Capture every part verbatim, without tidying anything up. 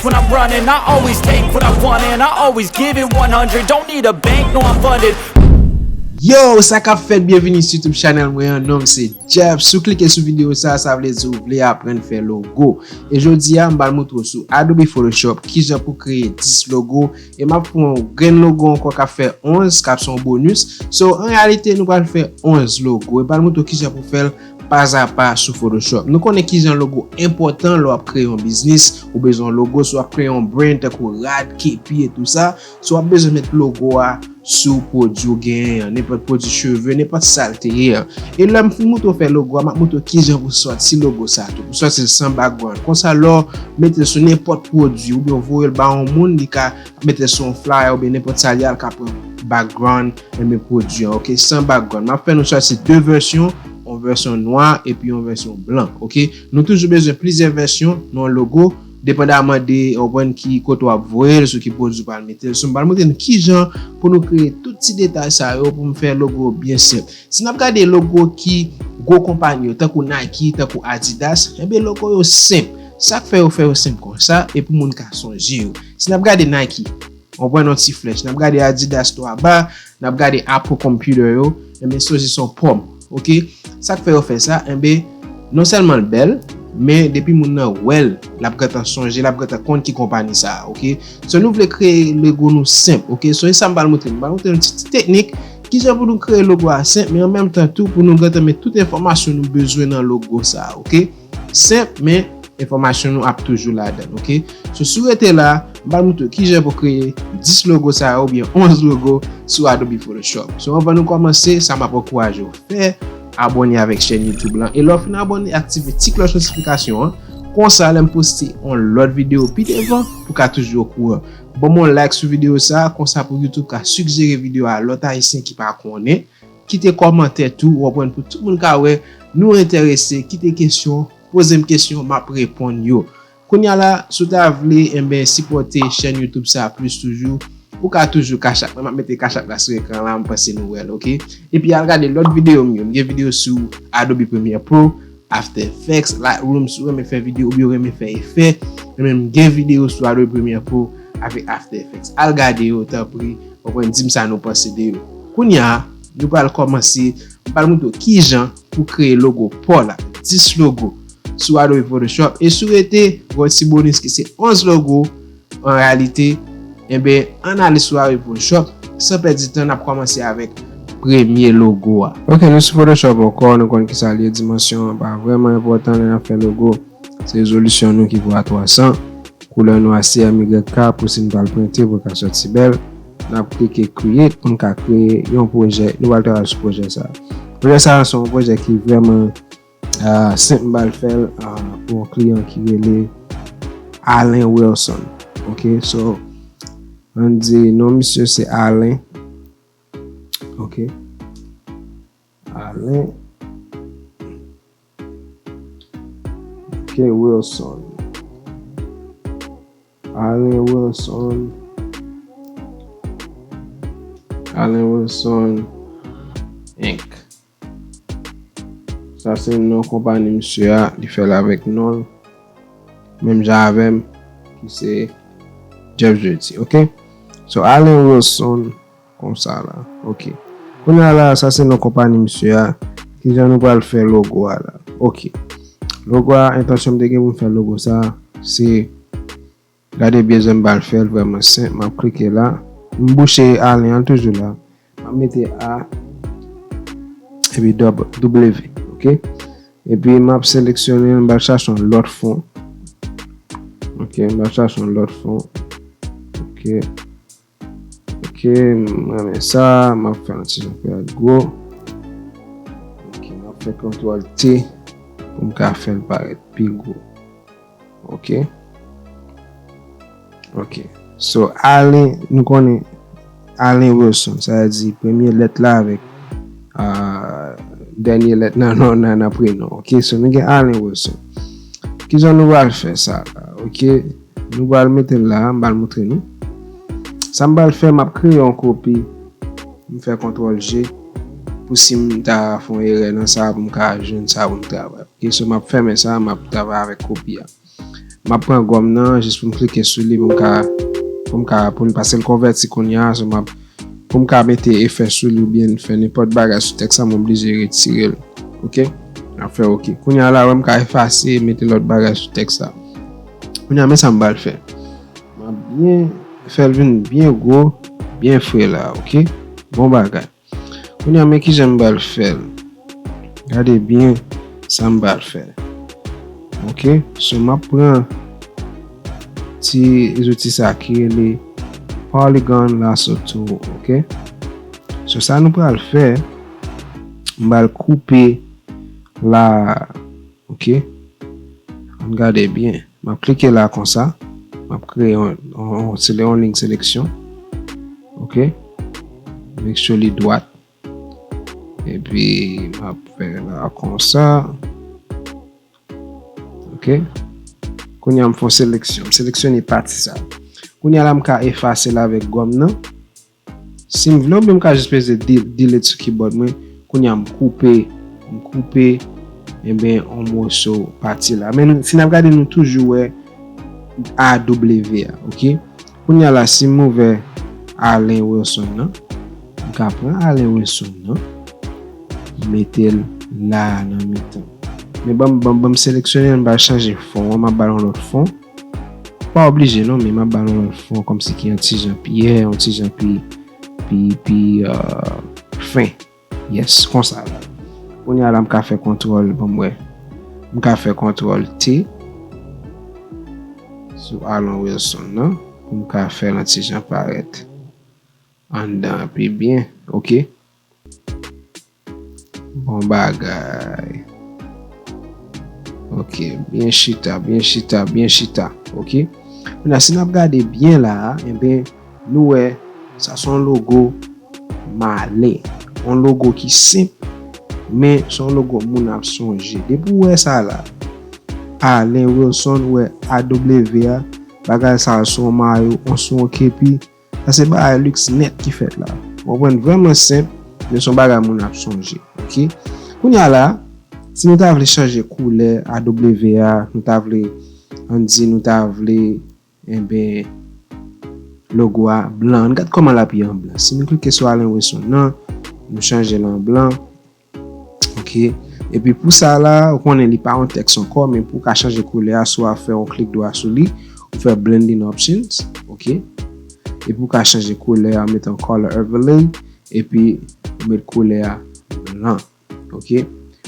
When I'm running, I always take what I want and I always give it one hundred. Don't need a bank, no, I'm funded. Yo, sa k ap fèt? Byenvini sou YouTube channel mwen an. Non m se Jeff. Si w klike sou videyo sa, sa vle di w vle aprann fè logo. E jodi a, m pral montre w sou Adobe Photoshop kijan pou kreye dis logo. E m ap pran yon grenn logo ankò k ap fè onz, k ap se yon bonus. So, an reyalite, nou pral fè onz logo. E pral montre w kijan pou fè l pazapa sou Photoshop. Nou konnen kijan logo enpòtan lè w ap kreye yon biznis. Ou bezwen yon logo, si w ap kreye yon brand tankou rad, kepi e tou sa. Si w ap bezwen met logo a sou pwodui w genyen an, nenpòt pwodui cheve, nenpòt sa l te ye an. E lè m fin montre w fè logo a, m ap montre w kijan pou sòti logo sa tou, pou sòti l san background. Konsa, lè w mete l sou nenpòt pwodui oubyen w voye l ba yon moun, li ka mete l sou yon flyer oubyen nenpòt sa l ye a, l ka pran background, enben pwodui an, oke, san background. M ap fè nou sòti de vèsyon, yon vèsyon nwa epi yon vèsyon blan, oke. Nou toujou bezwen plizyè vèsyon nan yon logo, depandaman de, w konprann, ki kote w ap voye l, sou ki pwodui w pral mete l. So, m pral montre nou kijan pou nou kreye tout ti detay sa yo pou m fè logo byen senp. Si n ap gade logo ki gwo konpayi yo, tankou Nike, tankou Adidas, enben logo yo senp. Sa k fè yo fè yo senp konsa, e pou moun ka sonje yo. Si n ap gade Nike, w konprann, yon ti flèch. N ap gade Adidas twa ba, n ap gade Apple Computer yo, enben sonje se yon pòm, oke? Sa k fè yo fè sa, enben, non sèlman l bèl, men depi moun nan wè l, l ap gentan sonje, l ap gentan konn ki konpayi sa a, oke? So, nou vle kreye logo nou senp, oke? So, e sa m pral montre nou. M pral montre nou ti, ti teknik, kijan pou nou kreye logo a senp, men an menm tan tou, pou nou gentan met tout enfòmasyon nou bezwen nan logo sa a, oke? Senp, men enfòmasyon nou ap toujou ladan l, oke? So, si w rete la, m pral montre w kijan pou kreye dis logo sa yo oubyen onz logo sou Adobe Photoshop. So, anvan nou kòmanse, sa m ap ankouraje w fè, abòne avèk chèn YouTube lan. E lè w fin abòne, aktive ti klòch notifikasyon an. Konsa, lè m poste yon lòt videyo pi devan, ou ka toujou okouran. Ban m yon like sou videyo sa, konsa pou YouTube ka sigjere videyo a lòt Ayisyen ki pa konnen. Kite kòmantè tou, w konprann, pou tout moun ka wè nou enterese, kite kesyon, poze m kesyon, m ap reponn yo. Kounye a la, si w ta vle, enben, sipòte chèn YouTube sa plis toujou, ou ka toujou Cash App. Mwen, m ap mete Cash App la sou ekran la, m panse nou wè l, oke? Epi al gade lòt videyo m yo. M gen videyo sou Adobe Premiere Pro, After Effects, Lightroom, si w renmen fè videyo oubyen w renmen fè efè, enben, m gen videyo sou Adobe Premiere Pro avèk After Effects. Al gade yo, tanpri. W konprann, di m sa nou panse de yo. Kounye a, nou pral kòmanse, m pral montre w kijan pou kreye logo pa w la, dis logo sou Adobe Photoshop. E si w rete, gen yon ti bonis ki se onz logo, an reyalite, enben, ann ale sou Adobe Photoshop, san pèdi tan, n ap kòmanse avèk premye logo a. Oke, nou sou Photoshop ankò, nou konn kisa l ye, dimansyon an pa vrèman enpòtan lè n ap fè logo. Se rezolisyon nou ki pou a twa san. Koulè nou a C M Y K pou si n pral prente pou l ka sòti bèl. N ap klike create pou n ka kreye yon pwojè. Nou pral travay sou pwojè sa a. Pwojè sa a se yon pwojè ki vrèman, ah, senp, m pral fè l, ah, pou yon kliyan ki rele Alain Wilson. Oke, so, ann di non misye se Alain. Oke. Alain. Oke, Wilson. Alain Wilson. Alain Wilson Inc. Sa se non konpayi misye a, li fè l avèk non l. Menm jan avè m, ki se Jeff Jeudi, oke? So, Alain Wilson, konsa la. Oke. Kounye a la, sa se non konpayi misye a. Kijan nou pral fè logo a la? Oke. Logo a, entansyon m te gen pou m fè logo sa, se, gade byen jan m pral fè l, vrèman senp. M ap klike la. M bouche Alain an toujou la. M ap mete A epi dub-, W, oke? Epi m ap seleksyone, m pral chache yon lòt fon. Oke, m pral chache yon lòt fon. Oke. Oke, m renmen sa, m ap fè yon ti jan pou l gwo. Oke, m ap fè kontwòl T pou m ka fè l parèt pi gwo. Oke. Oke. So, Alain, nou konnen Alain Wilson, sa vle di premye lèt la avèk, ah, dènye lèt nan non nan, nan prenon. Oke, so nou gen Alain Wilson. Kijan nou pral fè sa la? Oke, nou pral mete l la, m pral montre nou. Sa m pral fè, m ap kreye yon kopi. M fè kontwòl G pou si m ta fè yon erè nan sa, pou m ka jwenn sa pou m travay. Oke, so m ap fèmen sa, m ap travay avèk kopi a. M M ap pran gòm nan jis pou m klike sou li pou m ka, pou m ka, pou l, paske l konvèti kounye a, so m ap, pou m ka mete efè sou li oubyen fè nenpòt bagay sou tèks la, m oblije retire l. Oke? M ap fè oke. Kounye a la, wè m ka efase, mete lòt bagay sou tèks la. Kounye a, men sa m pral fè. M ap byen fè l vin byen gwo, byen fre la, oke? Bon bagay. Kounye a, men kijan m pral fè l. Gade byen sa m pral fè. Oke? So, m ap pran ti zouti sa ki rele Polygon Lasso Tool, oke? So, sa nou pral fè, m pral koupe la, oke? Ann gade byen. M ap klike la konsa. M ap kreye yon, yon, yon sele-, yon liy seleksyon. Oke? Make sure li dwat. Epi, m ap fè la konsa. Oke? Kounye a, m fè yon seleksyon. M seleksyone pati sa. Kounye a la, m ka efase l avèk gòm nan. Si m vle, oubyen m ka jis peze de-, delete sou keyboard mwen. Kounye a, m koupe, m koupe, enben, yon moso pati la. Men nou, si n ap gade, nou toujou wè A W a, oke? Kounye a la, si m ouvè Allen Wilson nan, m ka pran Allen Wilson nan, mete l la a nan mitan. Men ban m, ban m, ban m seleksyone l, m pral chanje fon an, m ap ba l yon lòt fon. Pa oblije non, men m ap ba l yon lòt fon kòmsi ki yon ti jan pi yè, yon ti jan pi, pi, pi, euh, fen. Yes, konsa la. Kounye a la, m ka fè kontwòl, ban m wè. M ka fè kontwòl T sou Allen Wilson nan, pou m ka fè l yon ti jan parèt anndan pi byen, oke? Bon bagay. Oke, byen chita, byen chita, byen chita, oke? Kounye a, si n ap gade byen la a, enben, nou wè, sa se yon logo malen. Yon logo ki senp, men se yon logo moun ap sonje. Depi w wè sa la, Allen Wilson, w wè A W a, bagay sa a se yon mayo, se yon kepi, sa se bagay liks nèt ki fèt la. Ou konprann? Vrèman senp, men se yon bagay moun ap sonje. Oke? Kounye a la, si nou ta vle chanje koulè A W a, nou ta vle, ann di nou ta vle, enben, logo a blan. Ann gad kòman l ap ye an blan. Si nou klike sou Allen Wilson nan, nou chanje l an blan. Oke. Epi pou sa la, ou konnen li pa yon tèks ankò, men pou w ka chanje koulè a, swa w fè yon klik dwa sou li, ou fè blending options, oke. Epi ou ka chanje koulè a, ou mete yon color overlay, epi ou met koulè a blan. Oke.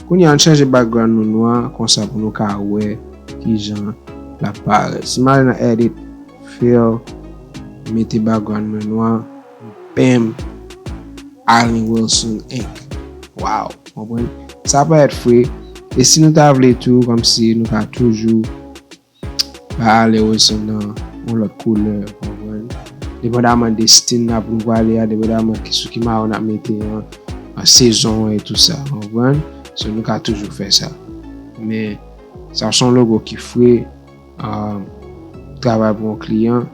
Kounye a, ann chanje background nou nwa, konsa pou nou ka wè kijan l ap parèt. Si m ale nan edit, fill, mete background mwen nwa, bam, Allen Wilson Ink. Wow, konprann? Sa parèt fre. E si nou ta vle tou, kòmsi nou ka toujou ba Allen Wilson nan yon lòt koulè, konprann? Depandaman de stil n ap, nou prale a, depandaman ki, sou ki mayo n ap mete an, an sezon an e tou sa, konprann? So, nou ka toujou fè sa. Men, sa se yon logo ki fre, um, travay pou yon kliyan,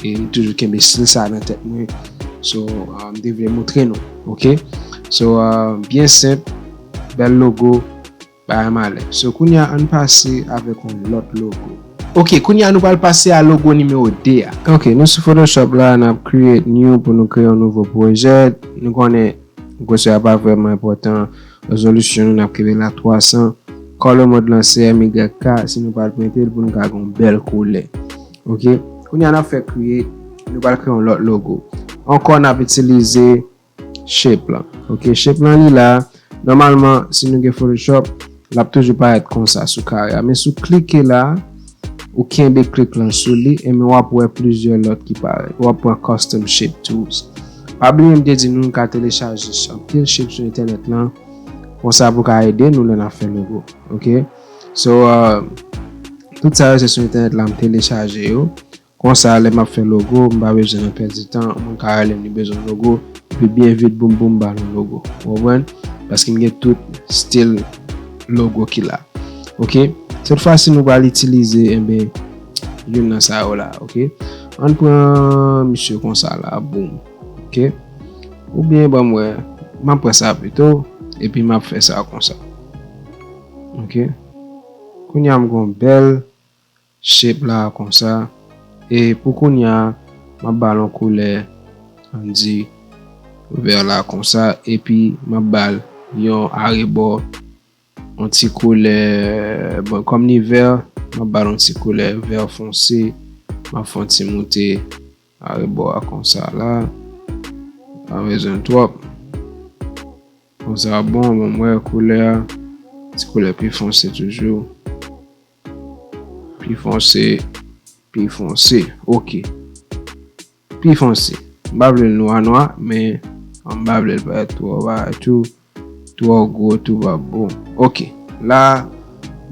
e m toujou kenbe stil sa nan tèt mwen. So, um, m te vle montre nou, oke? So, um, byen senp, bèl logo, bagay malen. So, kounye a, ann pase avèk yon lòt logo. Oke, kounye a, nou pral pase a logo nimewo de a. Oke, nou sou Photoshop la, n ap create new pou nou kreye yon nouvo pwojè. Nou konnen gwosè a pa vrèman enpòtan. Rezolisyon nou, n ap kenbe l a twa san. Color mode lan se M Y K, si nou pral prente l pou nou ka gen yon bèl koulè. Oke? Kounye a, n ap fè create, nou pral kreye yon lòt logo. Ankò, n ap itilize shape lan. Oke, shape lan li la. Nòmalman, si nou gen Photoshop, l ap toujou parèt konsa sou kare a. Men si w klike la, ou kenbe klik lan sou li, enben w ap wè plizyè lòt ki parèt. W ap pran Custom Shape Tools. Pa bliye m te di nou, nou ka telechaje anpil shape sou entènèt lan. Konsa pou ka ede nou lè n ap fè logo. Oke? So, uh, tout sa yo se sou entènèt la m telechaje yo. Konsa, lè m ap fè logo, m pa bezwen nan pèdi tan. Yon moun ka rele m, li bezwen logo, epi byen vit, boum, boum, m ba l yon logo. Ou konprann? Paske m gen tout stil logo ki la. Oke? Sèt fwa si nou pral itilize, enben, youn nan sa yo la, oke? Ann pran misye konsa la, boum. Oke? Oubyen, ban m wè, m ap pran sa pito, epi m ap fè sa konsa. Oke? Kounye a m gon bèl shape la konsa. E pou kounye a, m ap ba l yon koulè, ann di, vè la konsa. Epi m ap ba l yon arebò, yon ti koulè, bon, kòm li vè, m ap ba l yon ti koulè vè fonse. M ap fè yon ti moute arebò a konsa la. Pa bezwen twòp. Konsa bon, bon, m wè koulè a. Ti koulè pi fonse toujou. Pi fonse, pi fonse. Ok. Pi fonse. M pa vle l nwa nwa, men m pa vle l parèt twò, parèt twò, twò gwo, tou pa bon. Ok. La,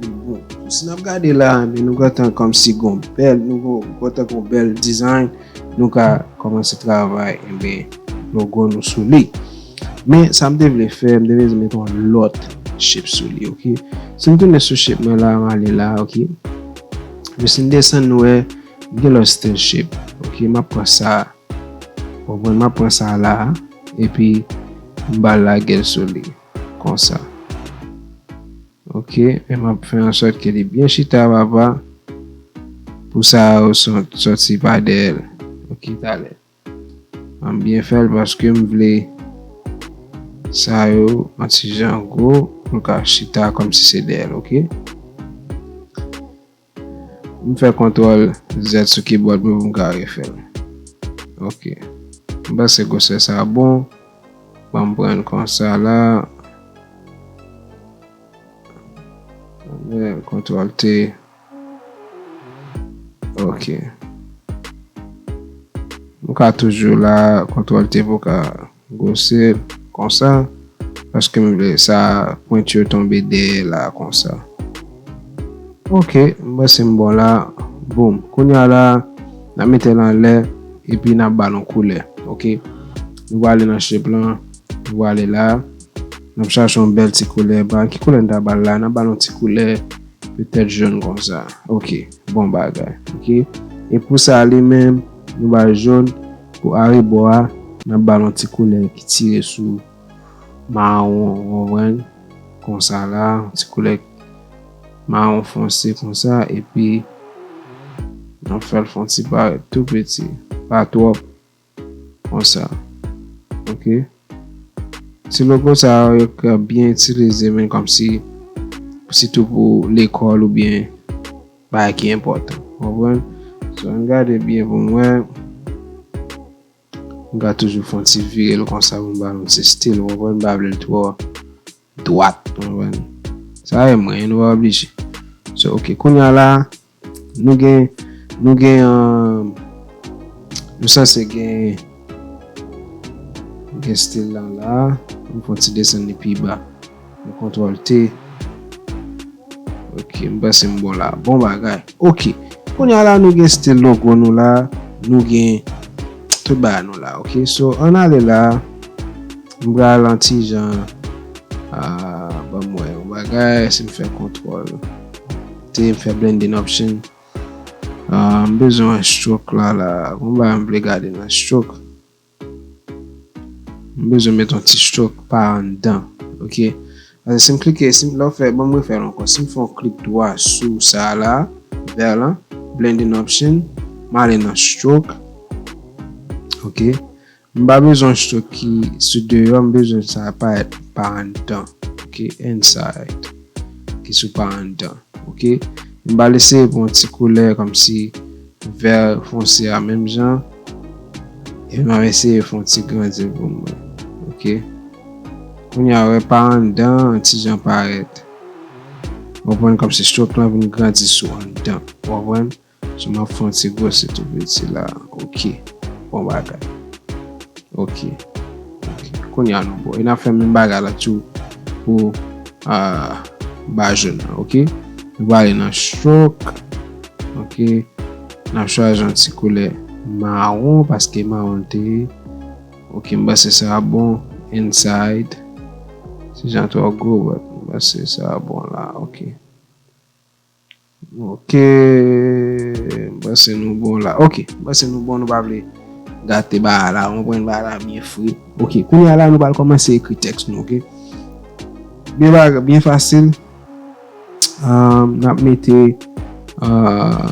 li bon. Si n ap gade la, men nou gentan kòmsi gon bèl, nou gon, gentan gon bèl design. Nou ka kòmanse travay, enben, logo nou sou li. Men, sa m te vle fè, m te vle met yon lòt shape sou li, ok? Si m tounen sou shape mwen la, m ale la, ok? Men si n desann, nou wè, m gen lòt style shape, ok? M ap pran sa, w konprann, m ap pran sa la, epi m ba l lage l sou li, konsa. Ok, e m ap fè an sòt ke li byen chita, papa. Pou sa yo sò-, sòti pa dèyè l. Ok, talè. M byen fè l paske m vle sa yo yon ti jan gwo pou l ka chita kòmsi se dèyè l, ok? M fè kontwòl Z sou keyboard mwen pou m ka refè l. Ok. M panse gwosè sa bon. Ban m pran l konsa la. Kontwòl T. Ok. Nou ka toujou la, kontwòl T pou ka gwosè l konsa. Paske m vle sa pwenti yo tonbe dèyè la konsa. Ok, m panse m bon la. Boom. Kounye a la, n ap mete l anlè, epi n ap ba l yon koulè. Ok. Nou prale nan shape lan, nou prale la. N ap chache yon bèl ti koulè. Ba, ki koulè n ta ba l la? N ap ba l yon ti koulè petèt jòn konsa. Ok, bon bagay. Ok. E pou sa li menm, nou ba l jòn. Pou arebò a, n ap ba l yon ti koulè ki tire sou mawon, ou konprann? Konsa la, yon ti koulè mawon fonse konsa, epi n ap fè l fè yon ti parèt tou piti, pa twòp, konsa. Ok? Ti logo sa yo, yo ka byen itilize, men kòmsi, sitou pou lekòl oubyen bagay ki enpòtan. Ou konprann? So, ann gade byen pou m wè. M ka toujou fè yon ti vire l konsa pou m ba l yon ti stil, ou konprann? M pa vle l twò dwat, ou konprann? Sa e mwen, nou pa oblije. So, ok, kounye a la, nou gen, nou gen, um, nou sanse gen, gen stil lan la, nou fè yon ti desann li pi ba. Nou kontwòl T. Ok, m panse m bon la. Bon bagay. Ok. Kounye a la, nou gen stil logo nou la. Nou gen tout bagay nou la. Ok, so, ann ale la. M pral yon ti jan, ah, ban m wè yon bagay. Si m fè kontwòl T, m fè blending option. Ah, m bezwen stroke la, la. Gon bagay m vle gade nan stroke. M bezwen met yon ti stroke pa anndan. Ok? Paske si m klike, si m, lè w fè, ban m refè l ankò. Si m fè yon klik dwa sou sa la, vè lan, blending option, m ale nan stroke. Ok? M pa bezwen yon stroke ki sou deyò, m bezwen sa parèt pa anndan. Ok? Inside. Ki sou pa anndan. Ok? M pral eseye pran yon ti koulè kòmsi vè fonse a menm jan. Epi m ap eseye fè yon ti grandi pou mwen. Ok? Kounye a, wè pa anndan, yon ti jan parèt. Ou konprann, kòmsi stroke lan vin grandi sou anndan. Ou konprann? So, m ap fè yon ti gwosè tou piti la. Ok. Bon bagay. Ok. Ok. Kounye a nou bon. E n ap fè menm bagay la tou pou, ah, ba jòn nan. Ok. Nou prale nan stroke. Ok. N ap chwazi yon ti koulè mawon paske mawon l te ye. Ok, m panse sa bon. Inside. Ti jan twò gwo, but m panse sa bon la. Ok. Ok, m panse nou bon la. Ok, m panse nou bon, nou pa vle gate bagay la. Ou konprann bagay la byen fre. Ok, kounye a la, nou pral kòmanse ekri tèks nou, ok? Byen bagay, byen fasil. Um, n ap mete, Ah,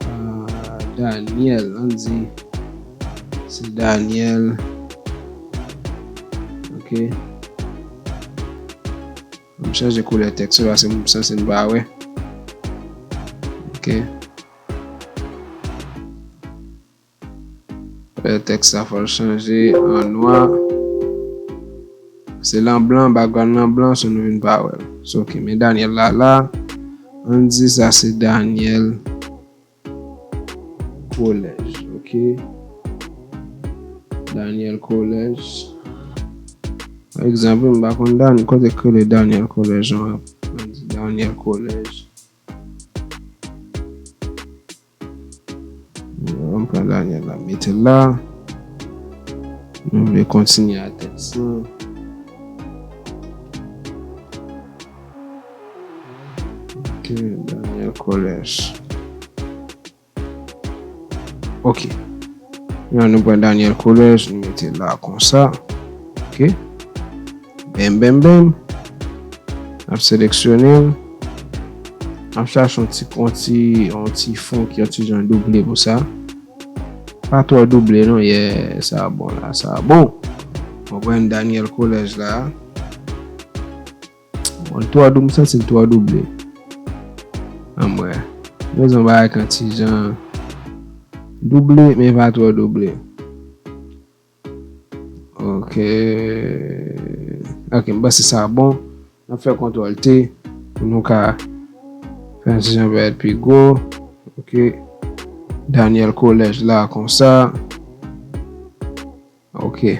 ah, Daniel, ann di se Daniel. Ok. M chanje koulè tèks la, se m sanse n pa wè. Ok. Koulè tèks la fò l chanje an nwa. Se lan blan, background lan blan, so nou vin pa wè l. So, ok, men Daniel la, la, ann di sa se Daniel Kolèj, ok? Daniel Kolèj. Pa egzanp, m pa konn Dan-, kote k rele Daniel Kolèj, non. Ann di Daniel Kolèj. Ann pran Daniel la, mete l la. Nou vle kontinye a tèks lan. Ok, Daniel Kolèj. Ok. Kounye a nou pran Daniel Kolèj, nou mete l la konsa. Ok. Bèm, bèm, bèm. N ap seleksyone l. N ap chache yon ti, yon ti, yon ti fon ki yon ti jan double pou sa. Pa twò double non, yeah, sa bon la, sa bon. Mwen pran Daniel Kolèj la. Bon, l twò dou-, m santi l twò double. Ann wè. Bezwen bagay k yon ti jan double, men pa twò double. Ok. Ok, m panse sa bon. N ap fè kontwòl T pou nou ka fè yon ti jan bagay pi gwo. Ok. Daniel Kolèj la konsa. Ok.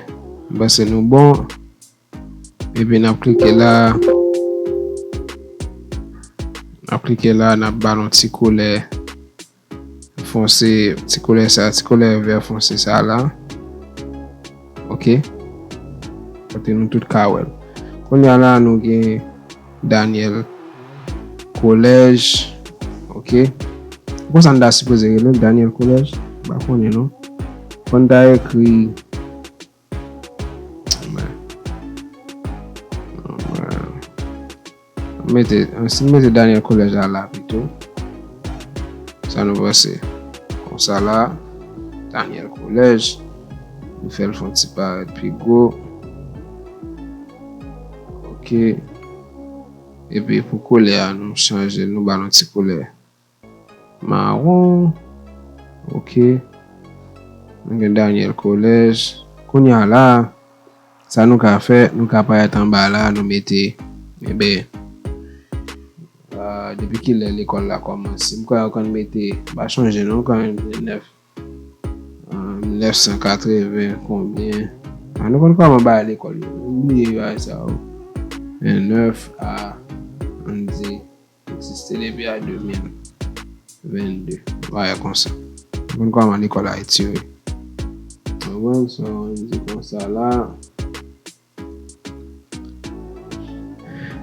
M panse nou bon. Epi n ap klike la. N ap klike la, n ap ba l yon ti koulè fonse, ti koulè sa, ti koulè vè fonse sa la. Ok. Kote nou tout ka wè l. Kounye a la, nou gen Daniel Kolèj. Ok. Konsa n ta sipoze rele l, Daniel Kolèj. M pa konnen non. Fò n ta ekri Mete, si m mete Daniel Kolèj la la pito. Sa nou panse? Konsa la, Daniel Kolèj. Nou fè l fè yon ti parèt pi gwo. Ok. Epi pou koulè a, nou chanje, nou ba l yon ti koulè mawon. Ok. Nou gen Daniel Kolèj. Kounye a la, sa nou ka fè, nou ka parèt anba la, nou mete, enben, ah, depi kilè lekòl la kòmanse. M kwè yo konn mete, m pa chonje non, kanmenm, nèf, ah, mil nèf san katreven konbyen. Ah, nou konn kòman bagay lekòl yo. M bliye bagay sa yo. Vennèf a, ann di, egziste depi a de mil vennde. Bagay konsa. Ou konn kòman lekòl Ayiti yo ye. Ou konprann? So, ann di konsa la.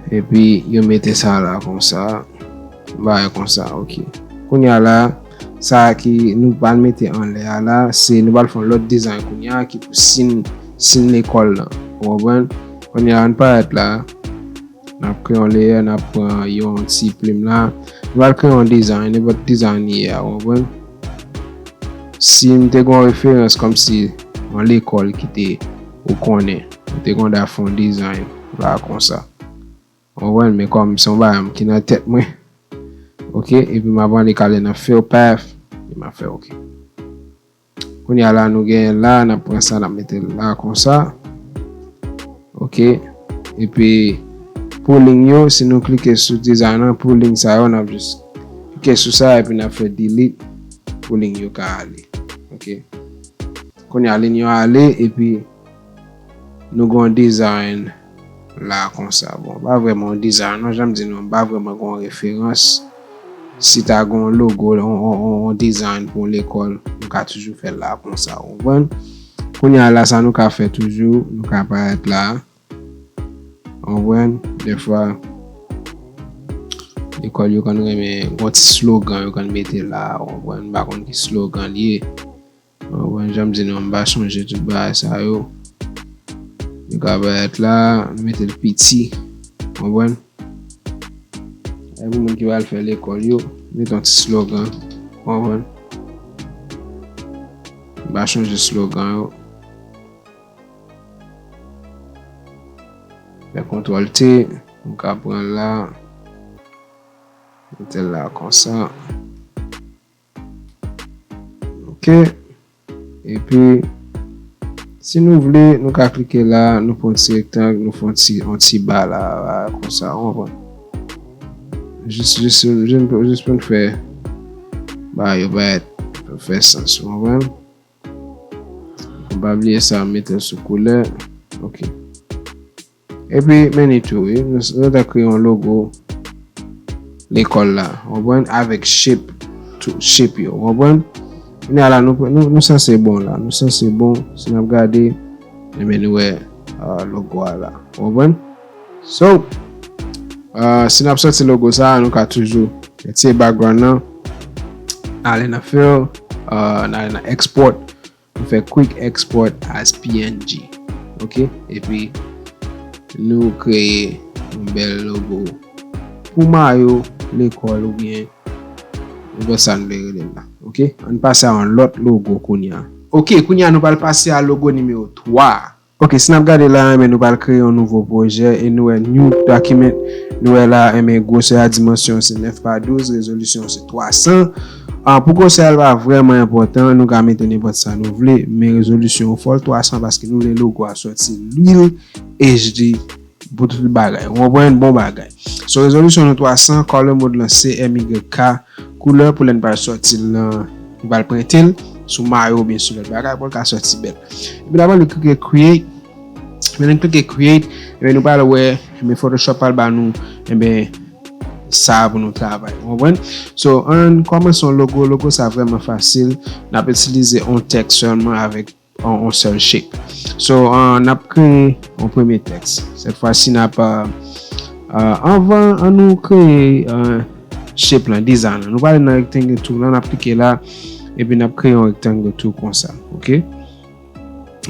Epi, yo mete sa la konsa. Bagay konsa, ok. Kounye a la, sa ki nou pral mete anlè a la, se nou pral fè yon lòt design kounye a ki pou sin, sin lekòl lan. Ou konprann? Kounye a, ann parèt la. N ap kreye yon layer, n ap pran yon ti plim la. Nou pral kreye yon design, nenpòt design li ye a, ou konprann? Si m te gen yon referans kòmsi yon lekòl ki te ou konnen, m te konn ap fè yon design la konsa. Ou konprann? Men kòm se yon bagay ki nan tèt mwen, ok, epi m ap annik ale nan fill path, e m ap fè ok. Kounye a la, nou genyen la, n ap pran sa, n ap mete l la konsa. Ok. Epi, pou liy yo, si nou klike sou design nan, pou liy sa yo, n ap jis klike sou sa, epi n ap fè delete pou liy yo ka ale. Ok. Kounye a, liy yo ale, epi nou gen yon design la konsa. Bon, pa vrèman yon design, non, jan m di nou, m pa vrèman gen yon referans. Si ta gen yon logo, yon, yon, yon, yon design pou yon lekòl, nou ka toujou fè l la konsa, ou konprann? Kounye a la, sa nou ka fè toujou, nou ka parèt la, ou konprann? Dèfwa, lekòl yo konn renmen, gen yon ti slogan yo konn mete la, ou konprann? M pa konn ki slogan li ye. Ou konprann, jan m di nou, m pa chonje tout bagay sa yo. Nou ka parèt la, nou mete l piti. Ou konprann? E pou moun ki pral fè lekòl yo, mete yon ti slogan. Konprann? M pa chonje slogan yo. Fè kontwòl T, m ka pran la. Mete l la konsa. Ok. Epi, si nou vle, nou ka klike la, nou fè yon ti rektang, nou fè yon ti, yon ti ba la, la, konsa, ou konprann? Jis, jis, jis, jis pou n fè ba yo parèt, fè sans, ou konprann? Fò n pa bliye sa, mete l sou koulè. Ok. Epi, men li tou, wi. Nou, nou ta kreye yon logo lekòl la, w konprann? Avèk shape, tou, shape yo, w konprann? Kounye a la, nou, nou, nou sanse bon la. Nou sanse bon, si n ap gade, ebyen, nou wè, ah, logo a la. W konprann? So, ah, si n ap sòti logo sa a, nou ka toujou retire background nan, ale nan fill, ah, n ale nan export. Nou fè quick export as P N G. Ok? Epi, nou kreye yon bèl logo pou mayo lekòl oubyen nenpòt sa nou vle rele l la. Ok? Ann pase a yon lòt logo kounye a. Ok, kounye a nou pral pase a logo nimewo twa. Ok, si n ap gade la, enben, nou pral kreye yon nouvo pwojè e nou wè new document. Nou wè la, enben, gwosè a, dimansyon se nèf pa douz, rezolisyon se twa san. Ah, pou gwosè a, li pa vrèman enpòtan, nou ka mete nenpòt sa nou vle, men rezolisyon an fò l twa san paske nou vle logo a sòti lwil, H D, pou tout bagay. Ou konprann? Bon bagay. So, rezolisyon nou twa san, color mode lan se M Y K, koulè pou lè n pral sòti l nan, nou pral prente l sou mayo oubyen sou lòt bagay pou l ka sòti bèl. Epi n ap ale klike create. Lè n klike create, ebyen, nou pral wè, ebyen, Photoshop pral ba nou, ebyen, sa pou nou travay. Ou konprann? So, ann kòmanse yon logo. Logo sa vrèman fasil. N ap itilize yon tèks sèlman avèk yon, yon sèl shape. So, ann, n ap kreye yon premye tèks. Sèt fwa si n ap, ah, ah, anvan, ann nou kreye, ah, shape lan, design lan. Nou prale nan rectangle tool lan, n ap klike la, epi n ap kreye yon rectangle tool konsa. Ok?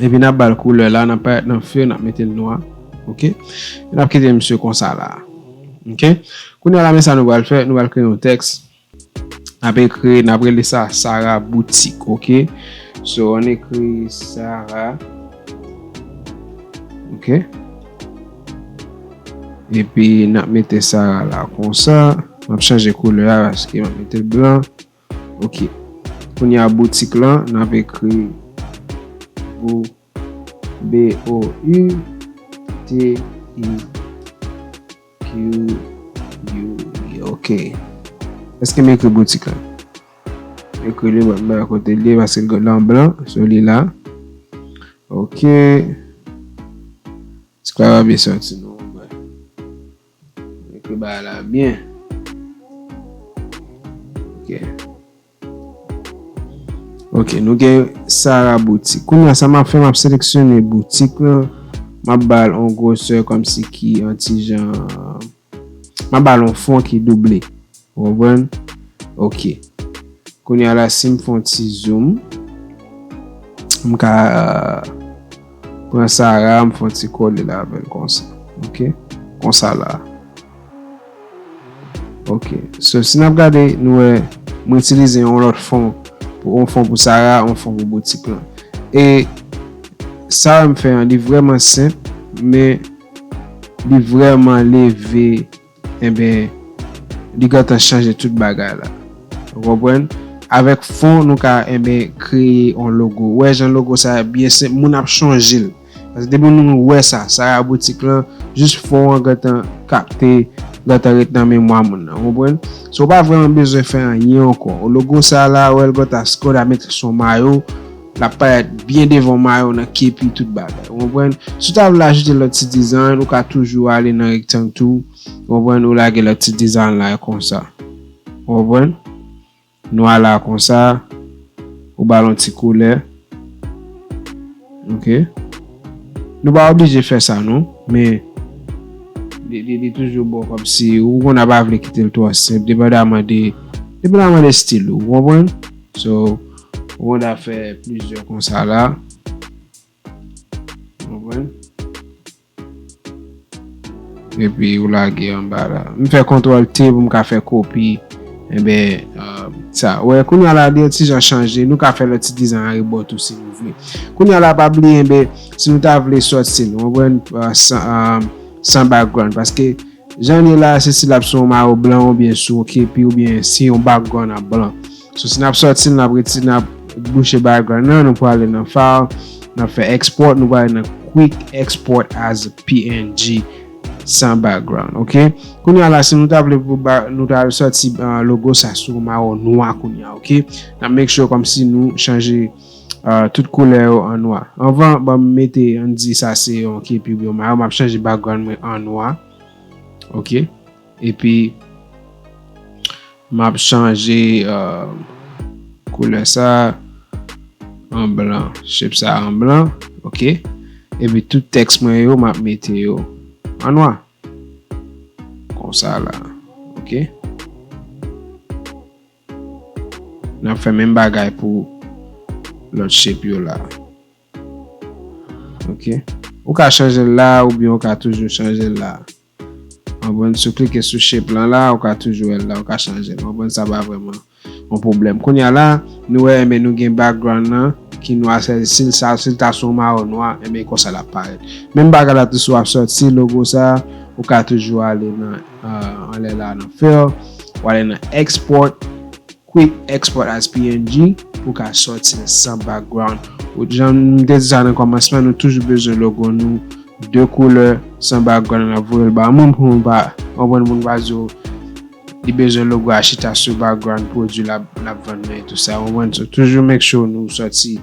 Epi n ap ba l koulè la, n ap parèt nan fill, n ap mete l nwa. Ok? E n ap kite misye konsa la. Ok? Kounye a la, men sa nou pral fè, nou pral kreye yon tèks. N ap ekri, n ap rele sa Sarah Boutique, ok? So, ann ekri Sarah, ok? Epi, n ap mete Sarah la konsa. M ap chanje koulè a paske m ap mete l blan. Ok. Kounye a boutik lan, n ap ekri bou-, B O U T I Q U E. Ok. Èske m ekri boutik la? Ekri li, mwen, mwen kote l ye, paske l gen nan blan, so li la. Ok. Ti klavye sòti non, mwen. Ekri bagay la byen. Ok. Ok, nou gen Sarah Boutique. Kounye a, sa m ap fè, m ap seleksyone boutik lan. M ap ba l yon gwosè kòmsi ki yon ti jan, m ap ba l yon fon ki double. Ou konprann? Ok. Kounye a la, si m fè yon ti zoom, m ka, euh, pran Sarah, m fè yon ti kole la avè l konsa. Ok? Konsa la. Ok. So, si n ap gade, nou wè, mwen itilize yon lòt fon, pou, yon fon pou Sarah, yon fon pou boutik lan. E sa m fè an, li vrèman senp, men li vrèman leve, enben, li gentan chanje tout bagay la. Ou konprann? Avèk fon, nou ka, enben, kreye yon logo. Ou wè jan logo sa byen senp, moun ap chonje l. Paske depi nou wè sa, Sarah Boutique lan, jis fon an gentan kapte, gentan ret nan memwa moun nan, ou konprann? So, ou pa vrèman bezwen fè anyen ankò. Logo sa la, ou wè l gentan scroll a met sou mayo, l ap parèt byen devan mayo nan kepi tout bagay, ou konprann? Si w ta vle ajoute lòt ti design, ou ka toujou ale nan rectangle tool, ou konprann, ou lage lòt ti design la konsa. Ou konprann? Nou al la konsa, ou ba l yon ti koulè. Ok. Nou pa oblije fè sa non, men li, li, li toujou bon kòmsi ou konn ap vle kite l twò senp, depandaman de, depandaman de stil ou, ou konprann? So, ou konn ap fè plizyè konsa la. Ou konprann? Epi ou lage anba la. M fè kontwòl T pou m ka fè kopi. Enben, uh, sa. Wè, kounye a la, li yon ti jan chanje. Nou ka fè lòt ti dizay arebò tou si nou vle. Kounye a la, pa bliye, enben, si nou ta vle sòti l, ou konprann, uh, san, uh, san background. Paske, jan l ye la, se si l ap sou yon mayo blan oubyen sou yon kepi oubyen si yon background ap blan. So, si n ap sòti l, n ap retire, n ap bouche background nan, nou prale nan file, n ap fè export, nou prale nan quick export as P N G san background, ok? Kounye a la, si nou ta vle pou ba, nou ta sòti uh, logo sa sou yon mayo nwa kounye a, ok? N ap make sure kòmsi nou chanje uh, tout koulè yo an nwa. Anvan, ban m mete, ann di sa se yon kepi oubyen yon mayo, m ap chanje background mwen an nwa, ok? Epi, m ap chanje uh, koulè sa an blan, shape sa an blan, ok? Epi tout tèks mwen yo, m ap mete yo an nwa. Konsa la, ok? N ap fè menm bagay pou lòt shape yo la. Ok. Ou ka chanje l la oubyen ou ka toujou chanje l la. Ou konprann, si w klike sou shape lan la, ou ka toujou wè l la, ou ka chanje l. Ou konprann, sa pa vrèman yon pwoblèm. Kounye a la, nou wè, enben, nou gen background lan ki nwa, sèdi si l sa, si l ta sou yon mayo nwa, enben, konsa l ap parèt. Menm bagay la tou, si w ap sòti logo sa, ou ka toujou ale nan, uh, anlè la nan fill, ou ale nan export, quick export as P N G pou ka sòti l san background. Ou, jan m te di sa nan kòmansman, nou toujou bezwen logo nou de koulè san background, n ap voye l ba moun pou moun pa konprann, moun pa di w li bezwen logo a chita sou background pwodui l ap, l ap vann nan e tou sa. Ou konprann? So, toujou make sure nou sòti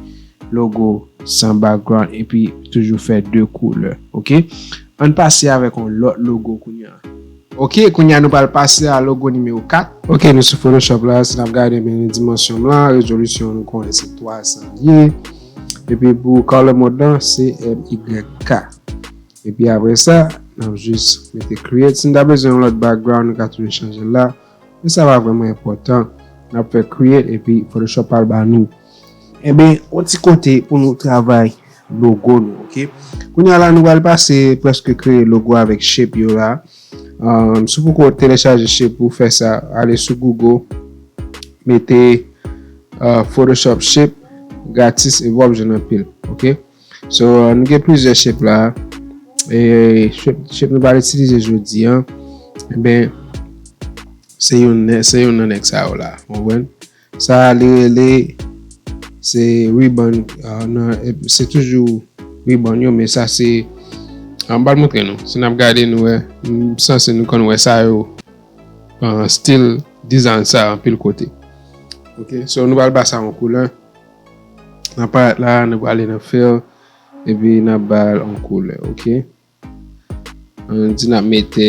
logo san background epi toujou fè de koulè. Ok? Ann pase avèk yon lòt logo kounye a. Ok, kounye a nou pral pase a logo nimewo kat. Ok, nou sou Photoshop la, si n ap gade men dimansyon m lan, rezolisyon nou konnen se twa san l ye. Epi pou color mode lan, se M Y K. Epi apre sa, n ap jis mete create. Si n ta bezwen yon lòt background, nou ka toujou chanje l la. Men sa pa vrèman enpòtan. N ap fè create epi Photoshop pral ba nou, enben, yon ti kote pou nou travay logo nou, ok? Kounye a la, nou pral pase prèske kreye logo avèk shape yo la. Um, si w poko telechaje shape pou fè sa, ale sou Google, mete uh, Photoshop shape gratis epi w ap jwenn anpil, ok? So, uh, nou gen plizyè shape la. E shape, shape nou pral itilize jodi a, enben, se youn, se youn nan nèg sa yo la. Ou konprann? Sa li rele, se ribbon, uh, nan, se toujou ribbon yo, men sa se, uh, m pral montre nou. Si n ap gade nou wè, m sanse nou konn wè sa yo, uh, stil design sa anpil kote. Ok, so nou pral ba sa yon koulè. N ap parèt la, nou prale nan fill, epi n ap ba l yon koulè, ok? Ann di n ap mete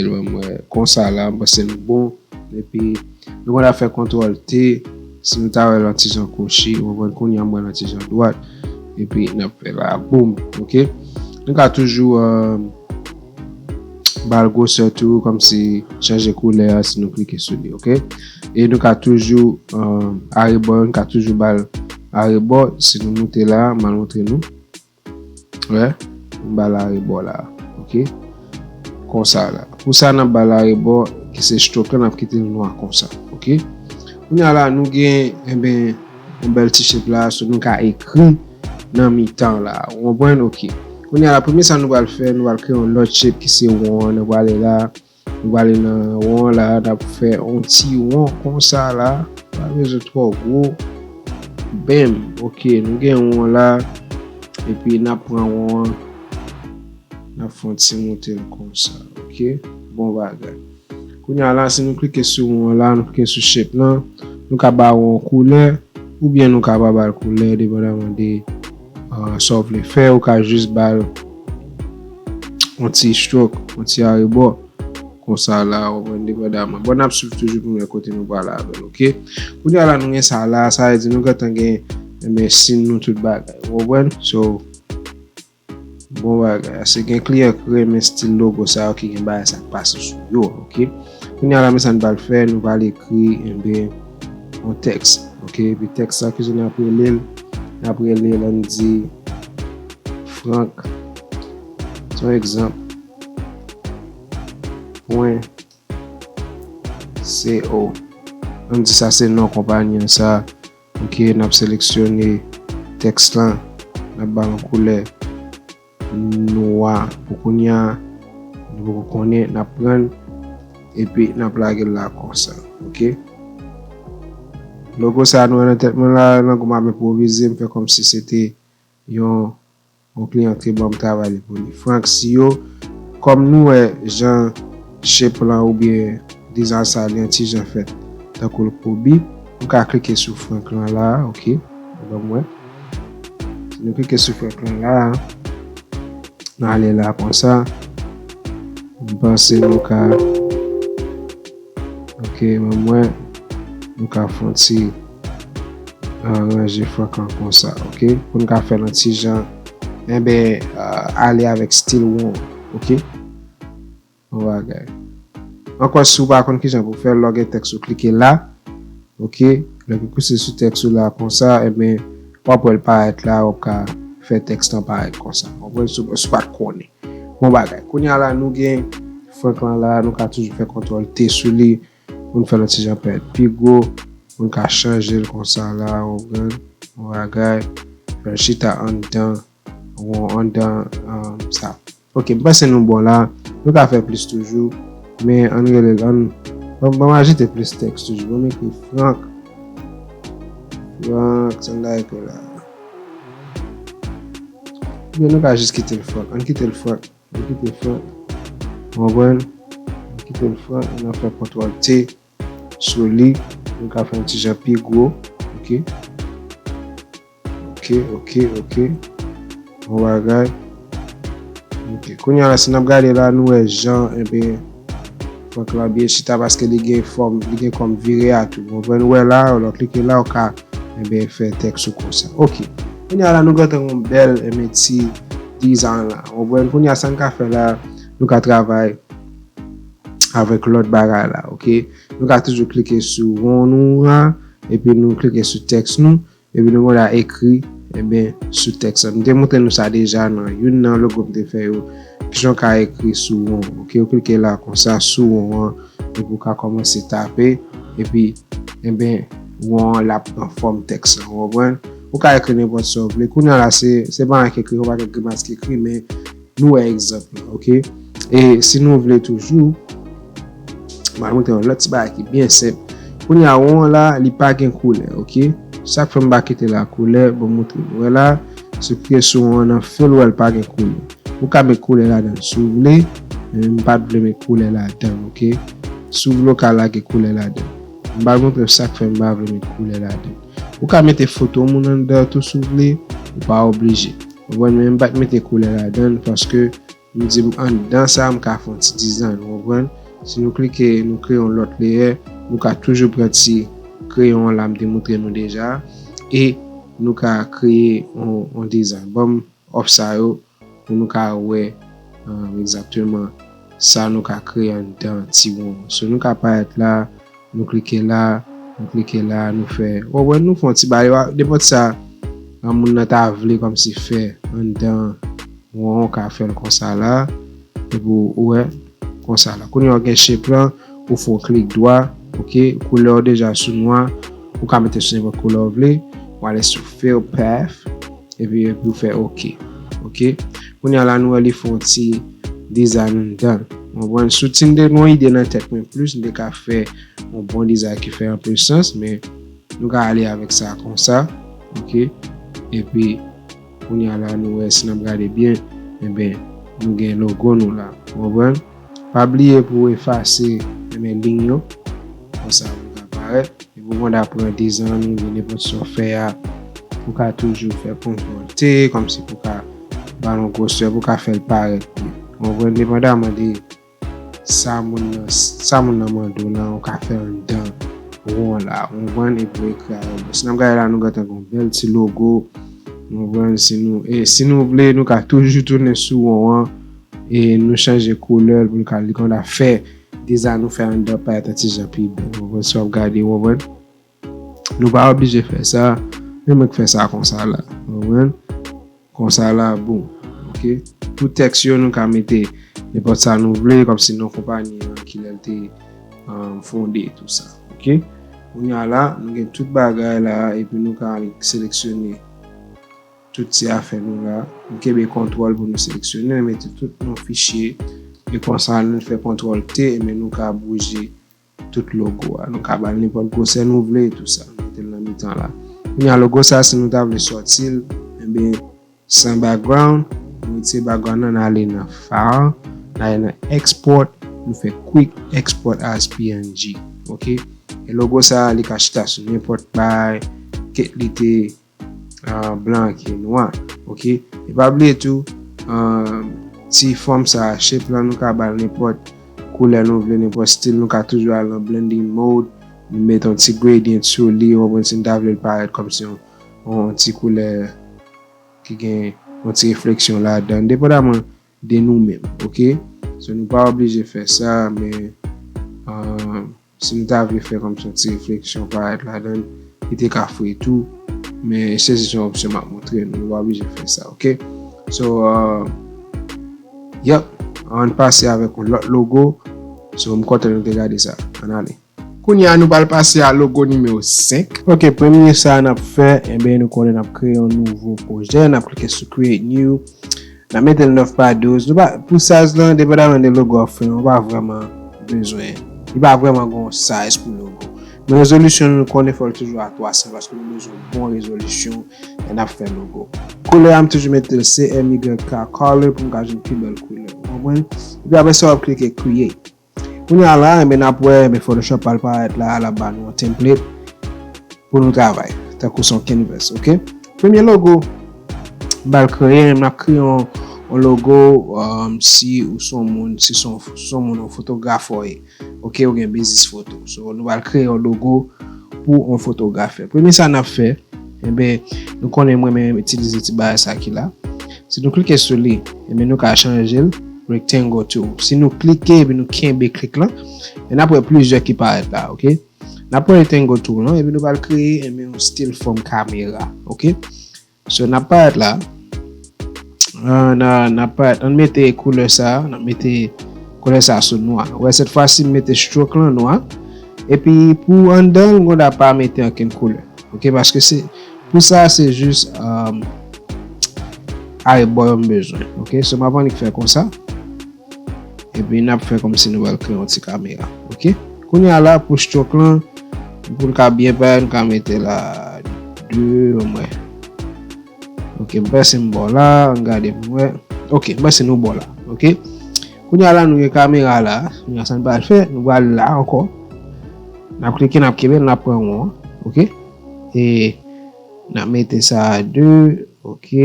l, ban m wè, konsa la, m panse nou bon. Epi, nou konn ap fè kontwòl T, si nou ta wè l yon ti jan kwochi, ou konprann, kounye a m wè l yon ti jan dwat. Epi, n ap fè la, boum, ok? Nou ka toujou, uh, ba l gwosè tou, kòmsi chanje koulè a si nou klike sou li, ok? E nou ka toujou, uh, arebò, nou ka toujou ba l arebò, si nou moute la, m al montre nou. Wè, m ba l arebò la, ok? Konsa la. Pou sa, n ap ba l arebò, ki se stroke la, n ap kite l nwa konsa, ok? Kounye a la, nou gen, enben, yon bèl ti shape la, so nou ka ekri nan mitan la. Ou konprann? Ok. Kounye a la, premye sa nou pral fè, nou pral kreye yon lòt shape ki se won an. Nou prale la, nou prale nan won an la, n ap fè yon ti won konsa la. Pa bezwen twò gwo. Bam! Ok, nou gen won an la. Epi n ap pran won an. N ap fè yon ti moute l konsa. Ok? Bon bagay. Kounye a la, si nou klike sou won an la, nou klike sou shape lan, nou ka ba won an koulè, oubyen nou ka pa ba l koulè, depandaman de, uh, sa w vle fè, ou ka jis ba l yon ti stroke, yon ti arebò, konsa la, ou konprann, depandaman. Bon, n ap swiv toujou pou n wè kote nou prale avè l, ok? Kounye a la, nou gen sa la, sa vle di nou gentan gen, enben, sin nou tout bagay, ou konprann? So, bon bagay. Paske gen kliyan ki renmen stil logo sa yo, ki gen bagay sa k pase sou yo, ok? Kounye a la, men sa n pral fè, nou pral ekri, enben, yon tèks, ok? Epi tèks sa, kijan n ap rele l? N ap rele l, ann di, Frank. Se yon egzanp. pwen C O. Ann di sa se non konpayi an sa. Ok, n ap seleksyone tèks lan, n ap ba l yon koulè nwa. Pou kounye a, nou poko konnen, n ap pran l, epi n ap lage l la konsa, ok? Logo sa nou wè nan tèt mwen la, nan gwo m ap enpwovize, m fè kòmsi se te yon, yon kliyan ki ban m travay li pou li. Frank Siyo, kòm nou wè jan shape lan oubyen dizay sa li yon ti jan fèt tankou l kobi, nou ka klike sou Frank lan la, ok? Ban m wè. Si nou klike sou Frank lan la, nou ale la konsa. M panse nou ka, ok, ban m wè, nou ka fè yon ti, ah, ranje Frank lan konsa, ok? Pou nou ka fè l yon ti jan, enben, ah, ale avèk stil won, ok? Yon bagay. Ankò, si w pa konn kijan pou fè l, lè w gen tèks ou klike la, ok? Lè w klike sou tèks ou la konsa, enben, w ap wè l parèt la, w ap ka fè tèks lan parèt konsa. W ap wè si w, si w pa t konnen. Bon bagay. Kounye a la, nou gen Frank lan la, nou ka toujou fè kontwòl T sou li, pou n fè l yon ti jan parèt pi gwo, pou n ka chanje l konsa la, w konprann? Yon bagay, fè l chita anndan, won anndan, um, sa. Ok, m panse nou bon la. Nou ka fè plis toujou. Men ann rele l, ann, ban m, ban m ajoute plis tèks toujou. Ban m ekri Frank. Frank, sa n ta ekri la. Oubyen nou ka jis kite l Frank. Ann kite l Frank. Ann kite l Frank. Ou konprann? Ann kite l Frank. Ann fè kontwòl T sou li. Nou ka fè yon ti jan pi gwo. Ok. Ok, ok, ok. Bon bagay. Ok, kounye a la, si n ap gade la, nou wè jan, enben, Frank lan byen chita paske li gen fòm, li gen kòm vire a tou. Ou konprann? Ou wè la, lè w klike la, ou ka, enben, fè tèks ou konsa. Ok. Kounye a la, nou gentan yon bèl, enben, ti dizay la. Ou konprann? Kounye a, sa n ka fè la, nou ka travay avèk lòt bagay la, ok? Nou ka toujou klike sou won nou an, epi nou klike sou tèks nou, epi nou konn al ekri, enben, sou tèks la. M te montre nou sa deja nan youn nan logo m te fè yo. Kijan w ka ekri sou won, ok? Ou klike la konsa, sou won an, epi ou ka kòmanse tape, epi, enben, won an l ap pran fòm tèks la, ou konprann? Ou ka ekri nenpòt sa w vle. Kounye a la, se, se pa anyen k ekri, ou pa gen grimas k ekri, men nou wè egzanp lan, ok? E si nou vle toujou, m al montre yon lòt ti bagay ki byen senp. Kounye a, won an la, li pa gen koulè, ok? Sa k fè m pa kite la koulè, bon, montre nou. Wè la, si w klike sou won an nan fil, ou wè l pa gen koulè. Ou ka met koulè ladan l si w vle, men m pa t vle met koulè ladan l, ok? Si w vle, ou ka lage koulè ladan l. M pral montre w sa k fè m pa vle met koulè ladan l. Ou ka mete foto moun anndan tou si w vle, ou pa oblije. Ou konprann, men m pa t mete koulè ladan l paske m di m anndan sa, m ka fè yon ti dizay, ou konprann? Si nou klike, nou kreye yon lòt leyè, nou ka toujou pran ti kreyon an la m te montre nou deja, e nou ka kreye yon, yon dizay. Ban m off sa yo pou nou ka wè, um, egzakteman sa nou ka kreye anndan ti won an. So, nou ka parèt la, nou klike la, nou klike la, nou fè, ou wè, nou fè yon ti bagay, nenpòt sa, um, moun nan ta vle kòmsi fè anndan won an, ou ka fè l konsa la, epi ou wè, konsa la. Kounye a w gen shape lan, ou fè yon klik dwa, ok, koulè w deja sou nwa, ou ka mete sou nenpòt koulè w vle, ou ale sou fill path, epi, epi ou fè ok. Ok? Kounye a la, nou wè li fè yon ti dizay anndan l. Ou konprann? Si w ti gen yon ide nan tèt mwen plis, m te ka fè yon bon dizay ki fè anpil sans, men nou ka ale avèk sa konsa. Ok? Epi, kounye a la, nou wè si n ap gade byen, enben, nou gen logo nou la. Ou konprann? Pa bliye pou w efase, enben, liy yo. Konsa, pou l ka parèt. Epi w konn aprann dizay ou, gen nenpòt sa w fè a, ou ka toujou fè kontwòl T, kòmsi pou w ka ba l yon gwosè, pou w ka fè l parèt byen. Ou konprann, depandaman de sa moun nan, sa moun nan mande w lan, ou ka fè anndan won la. Ou konprann, epi w ekri avè l. Si n ap gade la, nou gentan gen yon bèl ti logo. Ou konprann, si nou, e si nou vle, nou ka toujou tounen sou won an, e nou chanje koulè l pou l ka, li konn ap fè dizay nou fè anndan parèt yon ti jan pi bèl. Ou konprann, si w ap gade, ou konprann? Nou pa oblije fè sa, men mwen k fè sa konsa la. Ou konprann? Konsa la, bon. Ok? Pou tèks yo, nou ka mete nenpòt sa nou vle, kòmsi non konpayi an, kilè l te um, fonde, tou sa. Ok? Kounye a la, nou gen tout bagay la, epi nou ka al seleksyone tout ti afè nou la. Nou kenbe kontwòl pou nou seleksyone, nou mete tout non fichye. E konsa, nou fè kontwòl T, ebyen nou ka bouje tout logo a. Nou ka ba l nenpòt gwosè nou vle, tou sa. Nou mete l nan mitan la. Kounye a, logo sa, si nou ta vle sòti l, ebyen, san background, nou retire background nan, n ale nan file, n ale nan export, nou fè quick export as P N G. Ok? E logo sa, li ka chita sou nenpòt bay, kit li te ah, blan ki nwa. Ok? E pa bliye tou, ah, ti fòm sa, shape lan, nou ka ba l nenpòt koulè nou vle, nenpòt stil, nou ka toujou al nan blending mode, nou mete yon ti gradient sou li, ou konprann, si n ta vle l parèt kòmsi yon, yon ti koulè ki gen yon ti refleksyon ladan, depandaman de nou menm, ok? So, nou pa oblije fè sa, men, ah, si nou ta vle fè kòmsi yon ti refleksyon parèt ladan, li te ka fre tou, men se jis yon opsyon m ap montre nou, nou pa oblije fè sa, ok? So, ah, yep, ann pase avèk yon lòt logo. So, m kontan nou te gade sa. Ann ale. Kounye a, nou pral pase a logo nimewo senk. Ok, premye sa n ap fè, enben, nou konnen n ap kreye yon nouvo pwojè, n ap klike sou Create New, n ap mete l nèf pa douz. Nou pa, pou size lan, depandaman de logo w ap fè, nou pa vrèman bezwen, li pa vrèman gen yon size pou logo. Men rezolisyon nou konnen fò l toujou a twa san, paske nou bezwen bon rezolisyon lè n ap fè logo. Koulè a, m toujou mete l C M Y K color pou m ka jwenn pi bèl koulè. Ou konprann? Epi apre sa, w ap klike Create. Kounye a la, enben, n ap wè, enben, Photoshop pral parèt la, l ap ba nou yon template pou nou travay, tankou se yon canvas, ok? Premye logo, m pral kreye, m ap kreye yon, yon logo, um, si ou se yon moun, si se yon, se yon moun, yon fotograf ou ye, ok, ou gen biznis foto. So, nou pral kreye yon logo pou yon fotograf. Premye sa n ap fè, enben, nou konnen mwen menm itilize ti bagay sa ki la. Si nou klike sou li, enben, nou ka chanje l rectangle tool. Si nou klike epi nou kenbe klik lan, e n ap wè plizyè ki parèt la, ok? N ap pran rectangle tool lan, epi nou pral kreye, enben, yon stil fòm kamera, ok? So, n ap parèt la. Ah, n a, n ap parèt, ann mete koulè sa, n ap mete koulè sa sou nwa. Wè, sèt fwa si m mete stroke lan nwa. Epi pou anndan, m gonn pa mete ankenn koulè. Ok, paske se, pou sa, se jis, um, arebò yo m bezwen. Ok, so m ap annik fè konsa. Epi n ap fè kòmsi nou pral kreye yon ti kamera. Ok? Kounye a la, pou stroke lan, pou l ka byen parèt, nou ka mete la de, omwen. Ok, m panse m bon la, ann gade pou m wè. Ok, m panse nou bon la. Ok? Kounye a la, nou gen kamera la. Kounye a, sa n pral fè, nou pral la ankò. N ap klike, n ap kenbe, n ap pran won an. Ok? E n ap mete sa a de. Ok?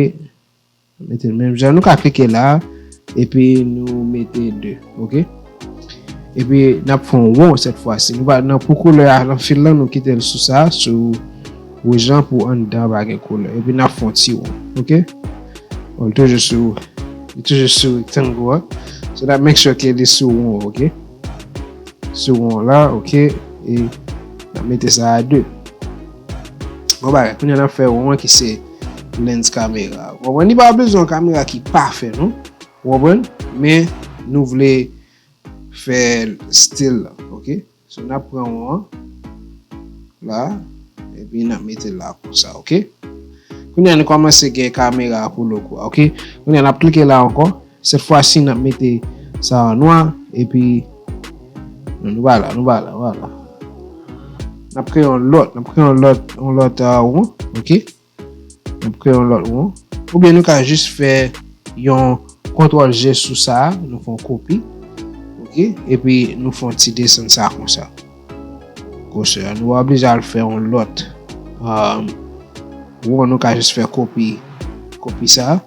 Mete l menm jan. Nou ka klike la, epi nou mete de, ok? Epi n ap fè yon won sèt fwa si. Nou pa, nan pou koulè a, nan fil lan, nou kite l sou sa, sou wouj lan pou anndan pa gen koulè. Epi n ap fè yon ti won, ok? Bon, li toujou sou, li toujou sou rectangle an. So n ap make sure ke li sou won, ok? Sou won la, ok? E n ap mete sa a de. Bon bagay, kounye a n ap fè won an ki se lens kamera. Ou konprann? Li pa bezwen yon kamera ki pafè, non? Ou konprann? Men nou vle fè stil la, ok? So, n ap pran won an la, epi n ap mete l la konsa, ok? Kounye a nou kòmanse gen kamera pou logo a, ok? Kounye a n ap klike la ankò. Sèt fwa si, n ap mete sa an nwa, epi, non, nou pa la, nou pa la, vwala. N ap kreye yon lòt, n ap kreye yon lòt, yon lòt, ah, won, ok? N ap kreye yon lòt won. Oubyen nou ka jis fè yon kontwòl G sou sa, nou fè yon kopi, ok? Epi nou fè yon ti desann sa konsa. Gwosè a, nou pa oblije al fè yon lòt, um, won, nou ka jis fè kopi, kopi sa,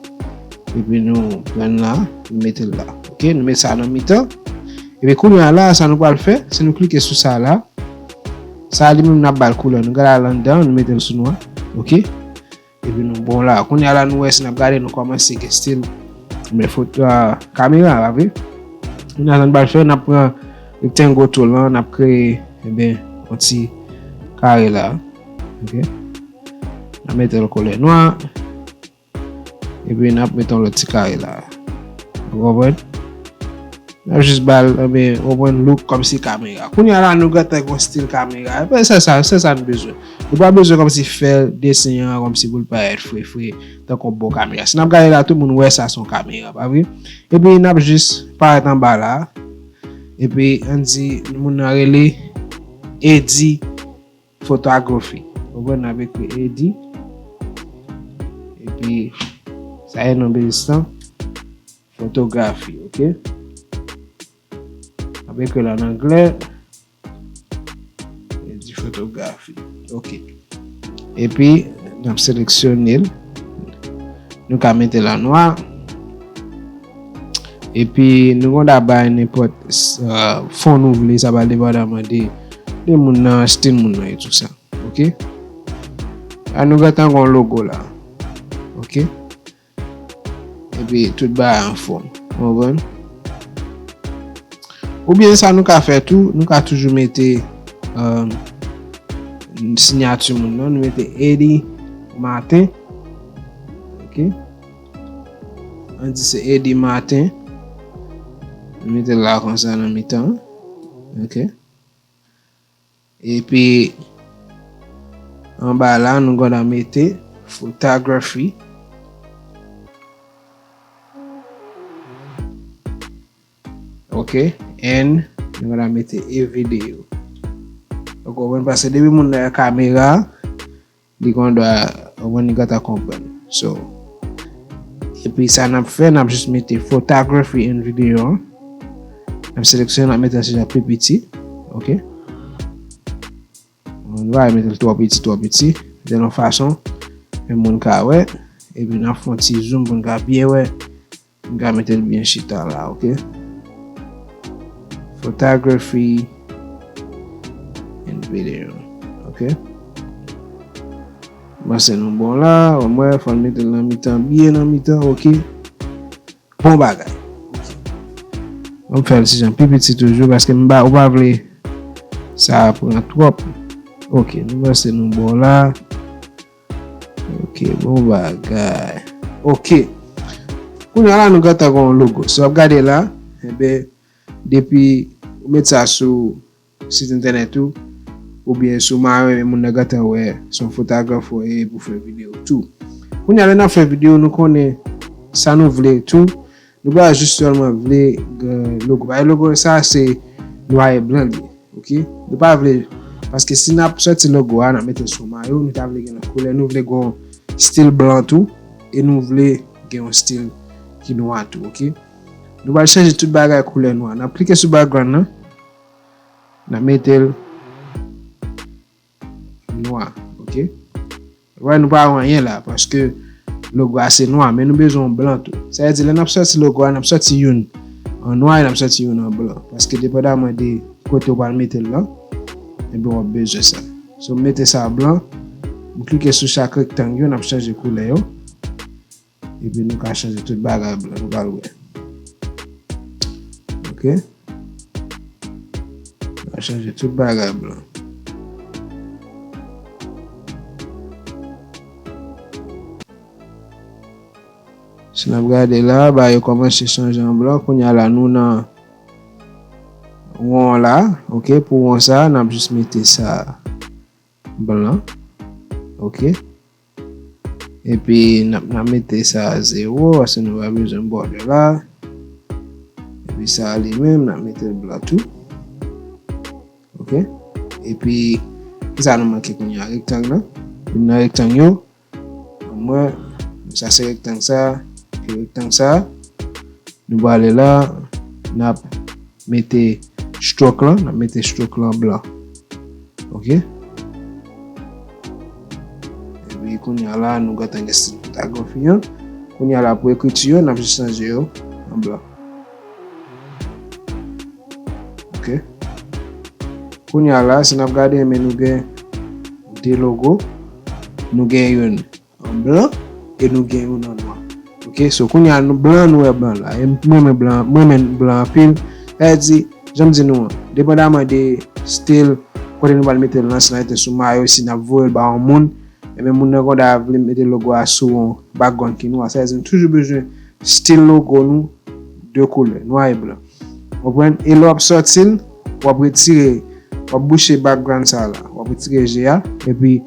epi nou pran la, nou mete l la. Ok, nou met sa nan mitan. Epi kounye a la, sa nou pral fè, si nou klike sou sa la, sa li menm n ap ba l koulè. Nou gade al anndan, nou mete l sou nwa. Ok? Epi nou bon la. Kounye a la, nou wè si n ap gade, nou kòmanse gen stil. Men foto, ah, kamera, pa vre? Kounye a, sa n pral fè, n ap pran rectangle tool lan, n ap kreye, enben, yon ti kare la. Ok? N ap mete l koulè nwa. Epi n ap mete yon lòt ti kare la. Ou konprann? N ap jis ba l, anben, ou konprann, look kòmsi kamera. Kounye a la, nou gentan gen yon stil kamera. Epi se sa, se sa nou bezwen. Nou pa bezwen kòmsi fè desen an kòmsi pou l parèt fre fre, tankou yon bon kamera. Si n ap gade la, tout moun wè sa se yon kamera, pa vre? Epi n ap jis parèt anba la. Epi ann di moun nan rele Eddy Photography. Ou konprann, n ap ekri Eddy. Epi sa e non biznis lan, Photography, oke? N ap ekri l an anglè. Eddy Photography. Oke. Epi n ap seleksyone l. Nou ka mete l an nwa. Epi nou konn ta bay nenpòt, euh, fon nou vle, sa va depandaman de, de moun nan, stil moun nan e tou sa. Oke? A, nou gentan gen yon logo la. Oke? Epi tout bagay anfòm. Ou konprann? Oubyen sa nou ka fè tou, nou ka toujou mete, euh, siyati moun nan, nou mete Eddy Martin. Oke? Ann di se Eddy Martin. Nou mete l la konsa nan mitan. Oke? Epi anba la, nou gentan mete Photography. Oke, and nou gentan mete e video. Donk, ou konprann, paske depi moun nan gen kamera, li gendwa, ou konprann, li gentan konprann. So, epi sa n ap fè, n ap jis mete Photography and Video an. N ap seleksyone, n ap mete l sou jan pi piti. Oke? Nou pa mete l twò piti, twò piti. Mete l yon fason ke moun ka wè. Epi n ap fè yon ti zoom pou n ka byen wè. M ka mete l byen chita la, oke? Photography and video, oke? Panse nou bon la, ou wè, fò n mete l nan mitan, byen nan mitan, oke? Bon bagay. Oke. Ban m fè l ti jan pi piti toujou, paske m pa, ou pa vle sa pran twòp. Oke, nou panse nou bon la. Oke, bon bagay. Oke. Kounye a la, nou gentan gen yon logo. Si w ap gade la, enben, depi ou met sa sou sit entènèt ou, oubyen sou mayo, enben moun nan gentan wè se yon fotograf ou ye pou fè videyo tou. Kounye a, lè n ap fè videyo, nou konnen sa nou vle tou. Nou pa jis sèlman vle gen logo. Paske logo sa, se nwa e blan li ye. Oke? Nou pa vle, paske si n ap sòti logo a, n ap mete l sou mayo, nou ta vle gen lòt koulè, nou vle gen yon stil blan tou, e nou vle gen yon stil ki nwa tou, oke? Nou pral chanje tout bagay koulè nwa. N ap klike sou background nan, n ap mete l nwa, oke? Wè, nou pa wè anyen la, paske logo a se nwa, men nou bezwen yon blan tou. Sa vle di, lè n ap sòti logo a, n ap sòti youn an nwa e n ap sòti youn an blan. Paske depandaman de kote w pral mete l lan, ebyen w ap bezwen sa. So, m mete sa blan, m klike sou chak rektang yo, n ap chanje koulè yo. Epi nou ka chanje tout bagay blan, nou pral wè. Oke? Nou ka chanje tout bagay blan. Si n ap gade la, bagay yo kòmanse chanje an blan. Kounye a la, nou nan won la. Oke, pou won sa, n ap jis mete sa blan. Oke. Epi n ap, n ap mete sa a zewo, paske nou pa bezwen bòdè la. Epi sa a li menm, n ap mete l blan tou. Oke? Epi, kisa nou manke kounye a? Rektang lan. Youn nan rektang yo. Mwen, sa se rektang sa, e rektang sa. Nou prale la, n ap mete stroke lan, n ap mete stroke lan blan. Oke? Epi kounye a la, nou gentan gen stil fotografi an. Kounye a la, pou ekriti yo, n ap jis chanje yo an blan. Oke? Kounye a la, si n ap gade, men nou gen de logo. Nou gen youn an blan e nou gen youn an nwa. Oke, so kounye a nou blan, nou wè blan la. E m renmen blan, m renmen blan anpil. Sa vle di, jan m di nou an, depandaman de stil, kote nou pral mete l lan, si n al mete l sou mayo, si n ap voye l ba yon moun, ebyen moun nan konn ta vle mete logo a sou yon background ki nwa. Sa vle di nou toujou bezwen stil logo nou de koulè, nwa e blan. Konprann? E lè w ap sòti l, w ap retire, w ap bouche background sa la. W ap retire je a. Epi,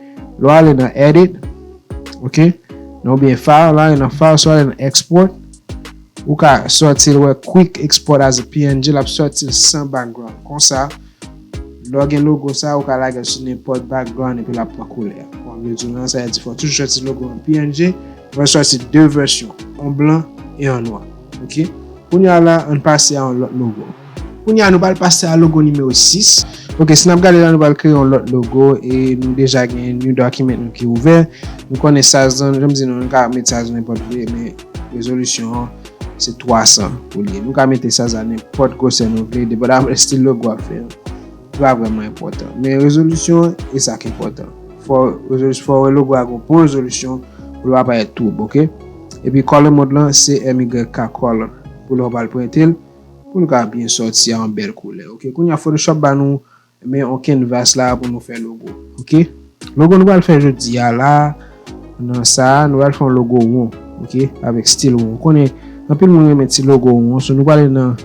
lè w ale nan edit, ok? Nan oubyen file, lè w ale nan file, si w ale nan export, ou ka sòti l, wè quick export as a P N G, l ap sòti l san background. Konsa, lè w gen logo sa, ou ka lage l sou nenpòt background epi l ap pran koulè a. Bon, vle di w nan sa, e di fò w toujou sòti logo an P N G, fò w sòti de vèsyon, yon blan e yon nwa. Ok? Kounye a la, ann pase a yon lòt logo. Kounye a, nou pral pase a logo nimewo sis. Ok, si n ap gade la, nou pral kreye yon lòt logo e nou deja gen new document nou ki ouvè. Nou konnen size lan, jan m di nou, nou ka met size lan nenpòt vre, men rezolisyon an, se twa san pou li ye. Nou ka mete size la nenpòt gwosè nou vle, depandaman de stil logo ap fè an. Li pa vrèman enpòtan. Men rezolisyon an, e sa ki enpòtan. Fò, fò logo a gen bon rezolisyon pou l pa parèt twoub, ok? Epi color mode lan, se M Y K color. Pou lè w pral prente l, pou l ka byen sòti a yon bèl koulè, ok? Kounye a Photoshop ba nou, men yon canvas la pou nou fè logo, ok? Logo nou pral fè jodi a la, nan sa, nou pral fè yon logo won, ok? Avèk stil won. Ou konnen, anpil moun renmen ti logo won, so nou prale nan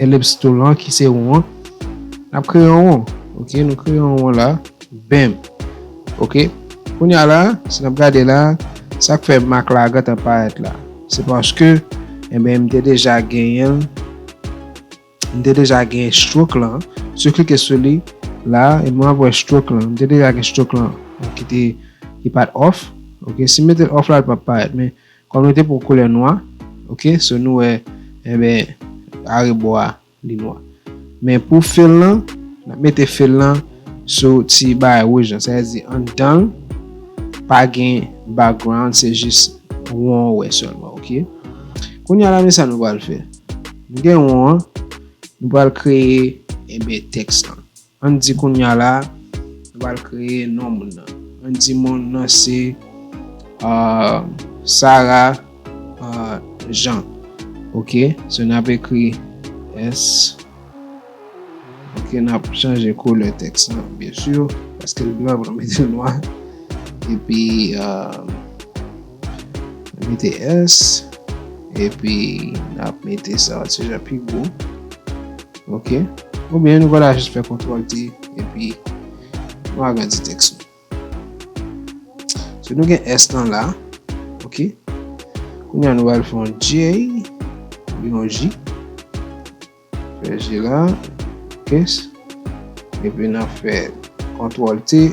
ellipse tool lan ki se won an. N ap kreye yon won, ok? Nou kreye yon won la, bam, ok? Kounye a la, si n ap gade la, sa k fè mak la gentan parèt la, se paske, enben, m te deja genyen l, m te deja gen stroke lan. Si w klike sou li la, e mwen ap wè stroke lan. M te deja gen stroke lan ki te, ki pa t off. Ok, si m mete l off la, li p ap parèt. Men kòm nou te pran koulè nwa, ok, so nou wè, enben, arebò a, li nwa. Men pou fill lan, n ap mete fill lan sou ti bagay wouj lan. Sa vle di anndan l, pa gen background, se jis won w wè sèlman, ok? Kounye a la, men sa nou pral fè. Nou gen won an, nou pral kreye, enben, tèks lan. Ann di kounye a la, nou pral kreye non moun nan. Ann di moun nan se, euh, Sarah, euh, Jean. Ok, so n ap ekri S. Ok, n ap chanje koulè tèks lan, byen si, paske l blan, pou nou mete l nwa. Epi, euh, mete S, epi n ap mete sa yon ti jan pi gwo. Ok? Oubyen nou ka jis fè kontwòl T, epi nou agrandi tèks nou. So, nou gen S lan la. Ok? Kounye a nou pral fè yon J, yon J. Fè J la. Ok? Epi n ap fè kontwòl T,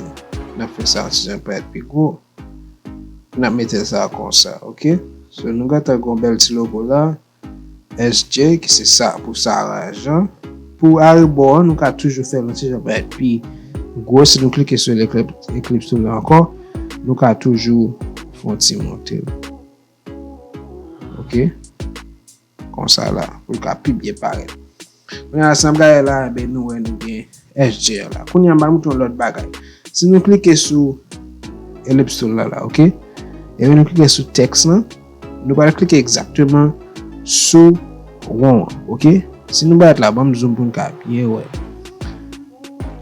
n ap fè sa yon ti jan parèt pi gwo. N ap mete sa konsa, ok? So, nou gentan gen yon bèl ti logo la. S J, ki se sa pou Sarah Jean. Pou arebò an, nou ka toujou fè l yon ti jan parèt pi gwo. Si nou klike sou l, eklip-, eklipse tool la ankò, nou ka toujou fè yon ti monte l. Ok? Konsa la, pou l ka pi byen parèt. Kounye a, si n ap gade la, enben, nou wè nou gen S J la. Kounye a, m pral montre yon lòt bagay. Si nou klike sou ellipse tool la, la, ok? Epi nou klike sou tèks lan, nou pral klike egzakteman sou won an, ok? Si nou parèt la, ban m zoom pou n ka byen wè.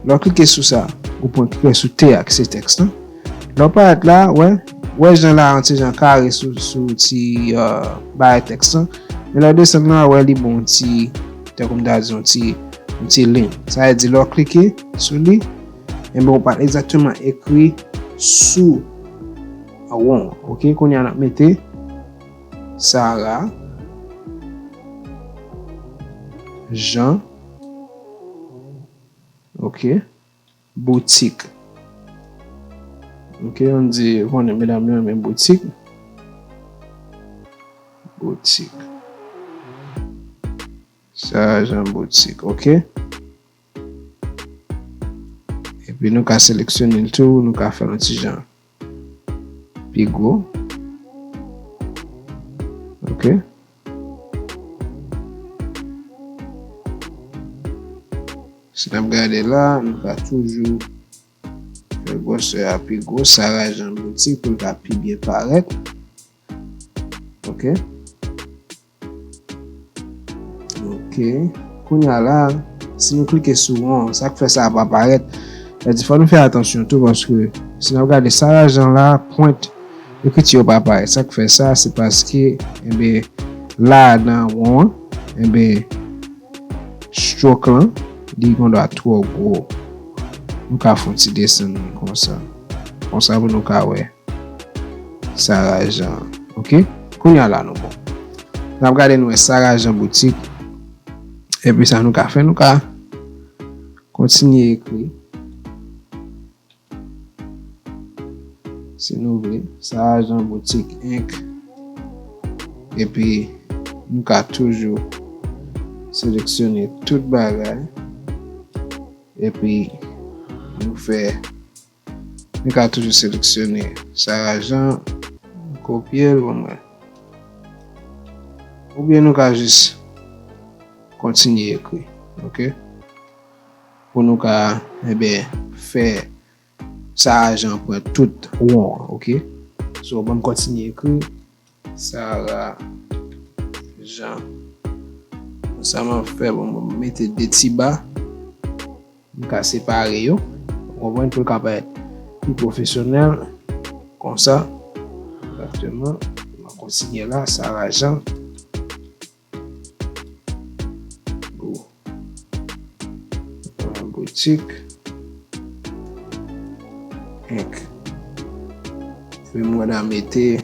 Lè w klike sou sa, ou pran klike sou T a, ki se tèks lan. Lè w parèt la, wè, wè jan la, yon ti jan kare sou, sou ti, euh, bagay tèks lan. Men lè w desann la, wè li bon ti, tankou m ta di, yon ti, yon ti liy. Sa vle di, lè w klike sou li, enben, ou pral egzakteman ekri sou won an. Ok, kounye a n ap mete Sarah Jean. Ok. Boutik. Ok, ann di, ou konnen medam yo renmen boutik. Boutik. Sarah Jean boutik, ok. Epi nou ka seleksyone l tou, nou ka fè l yon ti jan pi gwo. Ok. Si n ap gade la, nou ka toujou fè gwosè a pi gwo, Sarah Jean boutik, pou l ka pi byen parèt. Ok. Ok. Kounye a la, si nou klike sou won, sa k fè sa ap aparèt. Sa di fò nou fè atansyon tou, paske si n ap gade Sarah Jean la, pwent ekriti yo pa parèt. Sa k fè sa, se paske, enben, la nan won an, enben, Twò gran, li gendwa twò gwo. Nou ka fè yon ti desann li konsa. Konsa pou nou ka wè Sarah Jean. Oke? Kounye a la nou bon. N ap gade nou wè Sarah Jean Boutique. Epi sa nou ka fè, nou ka kontinye ekri. Si nou vle, Sarah Jean Boutique Inc. Epi nou ka toujou seleksyone tout bagay. Epi nou fè, nou ka toujou seleksyone Sarah Jean, kopye l pou mwen. Oubyen nou ka jis kontinye ekri, oke? Pou nou ka, enben, fè Sarah Jean pran tout won an, oke? So, ban m kontinye ekri Sarah Jean. Sa m ap fè, bon, m mete de ti ba. M ka separe yo. Ou konprann, pou l ka parèt pi pwofesyonèl. Konsa. Egzakteman. M ap kontinye la. Sarah Jean. Boutique Inc. Epi mwen a mete,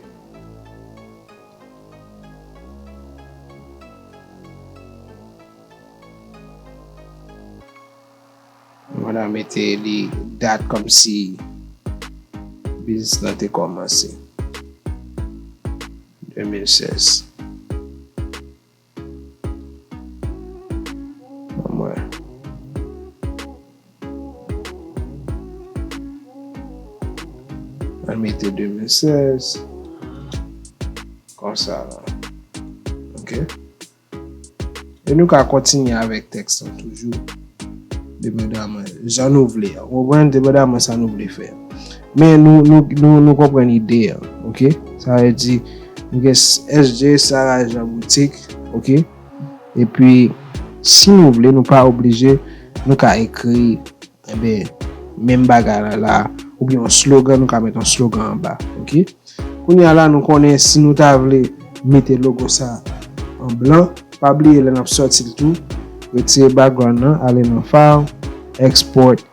mwen a mete li dat kòmsi biznis lan te kòmanse. De mil sèz. Ban mwen. Ann mete de mil sèz. Konsa la. Oke. E nou ka kontinye avèk tèks lan toujou. Depandaman jan nou vle a. Ou konprann? Depandaman sa nou vle fè. Men nou, nou, nou, nou konprann ide a. Oke? Sa vle di, nou gen S J Sarah Jean Boutique. Oke? Epi, si nou vle, nou pa oblije, nou ka ekri, enben, menm bagay la la, oubyen yon slogan, nou ka met yon slogan anba, oke? Kounye a la, nou konnen si nou ta vle mete logo sa an blan, pa bliye lè n ap sòti l tou, retire background nan, ale nan file, export,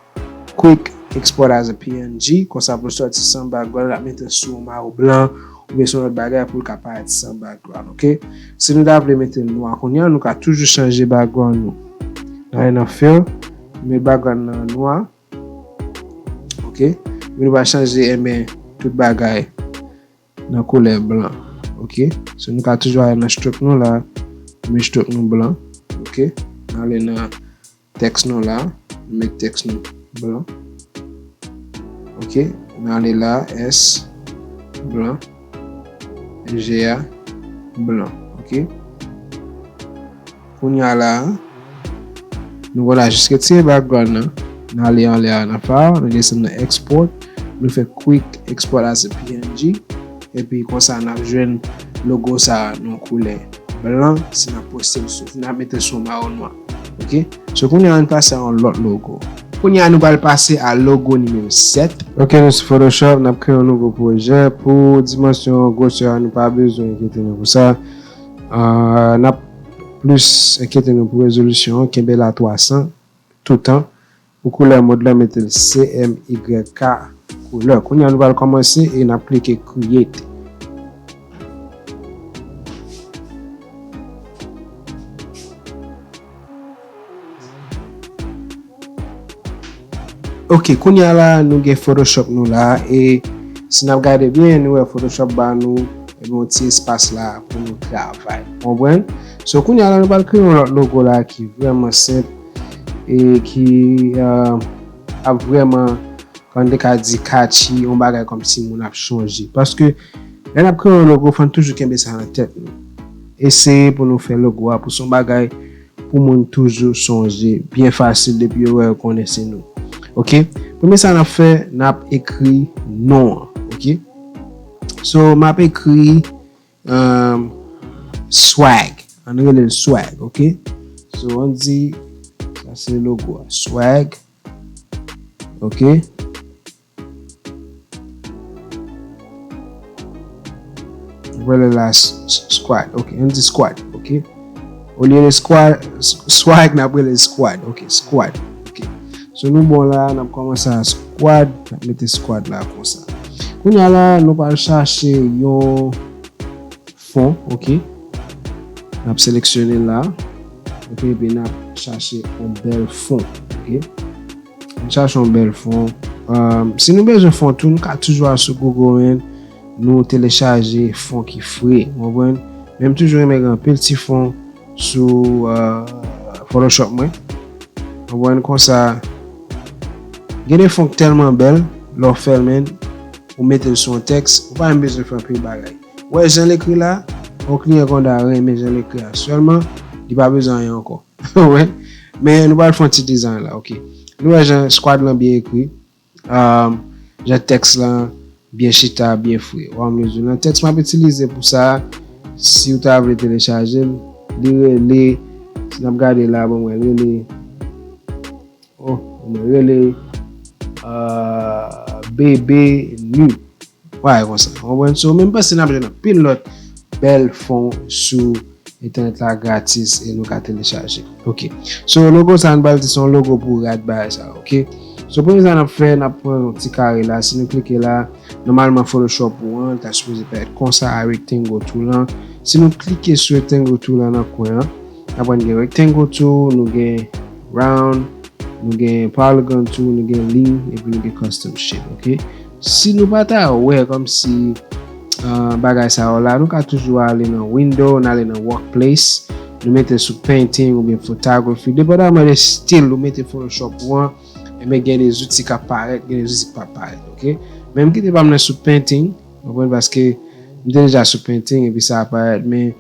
quick export as a P N G, konsa pou l sòti san background, l ap mete sou yon mayo blan, oubyen sou yon lòt bagay pou l ka parèt san background, oke? Si nou ta vle mete l nwa kounye a, nou ka toujou chanje background nou. N ale nan fill, met background nan nwa, oke? Epi nou va chanje, enben, tout bagay nan koulè blan, oke? So, nou ka toujou ale nan stroke nou la, met stroke nou blan, oke? N ale nan tèks nou la, met tèks nou blan. Oke, n ale la, S blan, G a blan. Oke. Kounye a la, nou wè la jis retire background nan, n ale anlè a nan file, nou desann nan export, nou fè quick export as a P N G, epi konsa n ap jwenn logo sa a nan koulè blan si n ap poste l sou, n ap mete l sou yon mayo nwa. Oke? So, kounye a, ann pase a yon lòt logo. Kounye a, nou pral pase a logo nimewo sèt. Oke, nou sou Photoshop, n ap kreye yon nouvo pwojè. Pou dimansyon gwosè a, nou pa bezwen enkyete nou pou sa. Ah, n ap plis enkyete nou pou rezolisyon an, kenbe l a twa san toutan. Pou koulè mond lan, mete l C M Y K koulè. Kounye a, nou pral kòmanse e n ap klike create. Oke, kounye a la, nou gen Photoshop nou la, e si n ap gade byen, nou wè Photoshop ba nou, ebyen, yon ti espas la pou nou travay. Konprann? So, kounye a la, nou pral kreye yon lòt logo la ki vrèman senp e ki, euh, ap vrèman, kòm n te ka di, catchy, yon bagay kòmsi moun ap chonje. Paske, lè n ap kreye yon logo, fò n toujou kenbe sa nan tèt nou. Eseye pou nou fè logo a pou se yon bagay pou moun toujou sonje byen fasil depi yo wè yo konnen se nou. Oke? Premye sa n ap fè, n ap ekri non an. Oke? So, m ap ekri, um, Swag. Ann rele l Swag, oke? So, ann di, sa se logo a. Swag. Oke? Rele la s-, s-, squad. Oke, ann di squad. Oke. Olye de squad, swag, n ap rele squad. Ok, squad. Ok. So nou bon la, n ap kòmanse a squad, n ap mete squad la konsa. Kounye a la, nou pral chache yon fon, ok. N ap seleksyone la. Ok, epi n ap chache yon bèl fon, ok. N chache yon bèl fon. Um, si nou bezwen fon tou, nou ka toujou al sou Google, man. Nou telechaje fon ki fre, w konprann? Men m toujou renmen gen anpil ti fon sou, uh, Photoshop mwen. W konprann? Konsa, gen de fon k tèlman bèl, lè w fè l, man, ou mete l sou yon tèks, ou pa menm bezwen fè anpil bagay. Ou wè jan l ekri la, yon kliyan konn ta renmen jan l ekri a. Sèlman, li pa bezwen anyen ankò. Ou wè? Men nou pral fè yon ti dizay la, ok. Nou wè jan squad lan byen ekri, um, jan tèks lan byen chita, byen fre. Ou wè m di w, nan tèks m ap itilize pou sa, si w ta vle telechaje l, li rele, si n ap gade la, bon, mwen rele, oh, mwen rele, uh, Bebe Nu. Bagay konsa. Ou konprann? So, men m panse n ap jwenn anpil lòt bèl fon sou entènèt la gratis e nou ka telechaje. Ok. So, logo sa, nou pral di se yon logo pou rad bagay sa, ok? So, premye sa n ap fè, n ap pran yon ti kare la. Si nou klike la, nòmalman Photoshop ou an, li ta sipoze parèt konsa a rectangle tool lan. Si nou klike sou rectangle tool lan nan kwen an, n ap wè n gen rectangle tool, nou gen round, nou gen polygon tool, nou gen line, epi nou gen custom shape, ok? Si nou pa ta wè kòmsi, ah, bagay sa yo la, nou ka toujou ale nan window, n ale nan workplace, nou mete sou painting oubyen photography, depandaman de stil ou mete Photoshop ou an, enben gen de zouti k ap parèt, gen de zouti k p ap parèt, ok? Men m kite pa m nan sou painting, w konprann, paske m te deja sou painting epi sa ap parèt, men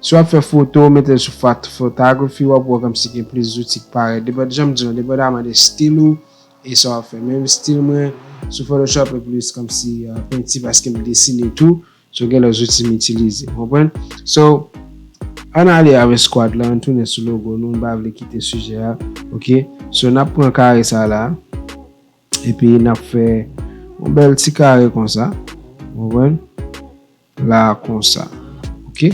si w ap fè foto, mete l sou fot-, photography, w ap wè kòmsi gen plis zouti k parèt. Depann, jan m di w, depandaman de stil ou e sa w ap fè. Menm stil mwen sou Photoshop e plis kòmsi, uh, penti paske m desine tou. So, gen lòt zouti m itilize. Konprann? So, ann ale avèk squad la, ann tounen sou logo nou, m pa vle kite sijè a. Ok? So, n ap pran kare sa la, epi n ap fè yon bèl ti kare konsa. Konprann? La konsa. Ok?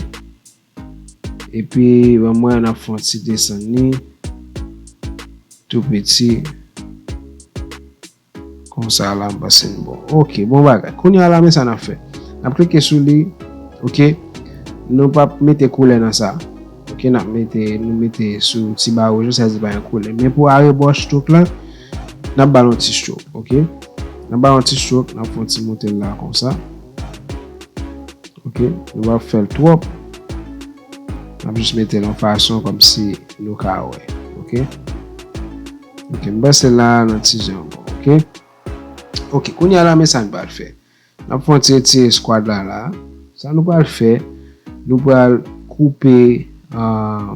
Epi, ban mwen, n ap fè yon ti desann li. Tou piti. Konsa la, m panse n bon. Ok, bon bagay. Kounye a la, men sa n ap fè. N ap klike sou li. Ok? Nou p ap mete koulè nan sa. Ok, n ap mete, nou mete sou ti ba wouj la, sa di pa gen koulè. Men pou arebò stroke la, n ap ba l yon ti stroke. Ok? N ap ba l yon ti stroke, n ap fè yon ti moute l la konsa. Ok, nou p ap fè l twòp. N ap jis mete l yon fason kòmsi nou ka wè. Ok? Ok, m panse la nan ti jan ankò. Ok? Ok, kounye a la, men sa n pral fè. N ap fè yon ti retire squad la la. Sa nou pral fè, nou pral koupe, ah,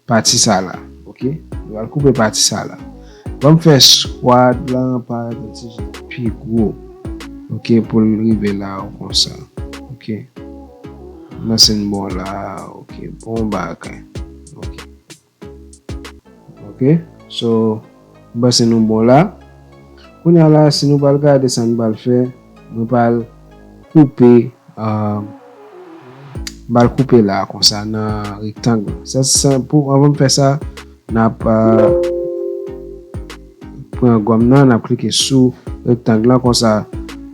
pati sa la, ok? Nou pral koupe pati sa la. Ban m fè squad lan parèt yon ti jan pi gwo, ok, pou l rive la w konsa, ok? M panse n bon la, ok, bon bagay, ok. Ok, so, m panse nou bon la. Kounye a la, si nou pral gade sa n pral fè, nou pral koupe, ah, m pral koupe la konsa nan rektang. Sa, sa, pou, anvan m fè sa, n ap, ah, pran gòm nan, n ap klike sou rektang lan konsa.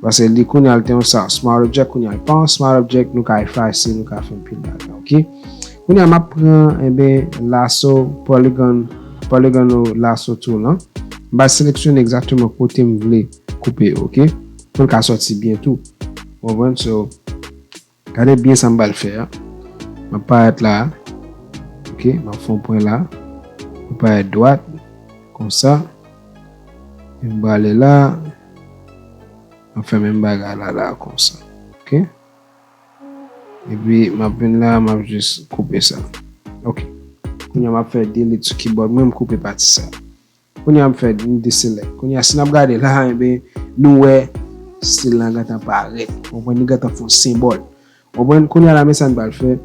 Paske li kounye a l te yon sa, smart object, kounye a l pa yon smart object, nou ka efase, nou ka fè anpil bagay, ok? Kounye a m ap pran, enben, lasso, polygon, polygon lasso tool lan. M pral seleksyone egzakteman kote m vle koupe, ok? Pou l ka sòti byen tou. Ou konprann? So, gade byen sa m pral fè a. M ap parèt la. Ok, m ap fè yon pwen la. M ap parèt dwat. Konsa. E m prale la. M ap fè menm bagay la, la, konsa. Ok? Epi, m ap vin la, m ap jis koupe sa. Ok. Kounye a, m ap fè delete sou keyboard mwen, m koupe pati sa. Kounye a, m fè, m deselect. Kounye a, si n ap gade la, enben, nou wè stil lan gentan parèt. Ou konprann, li gentan fè yon senbòl. Ou konprann, kounye a la, men sa n pral fè.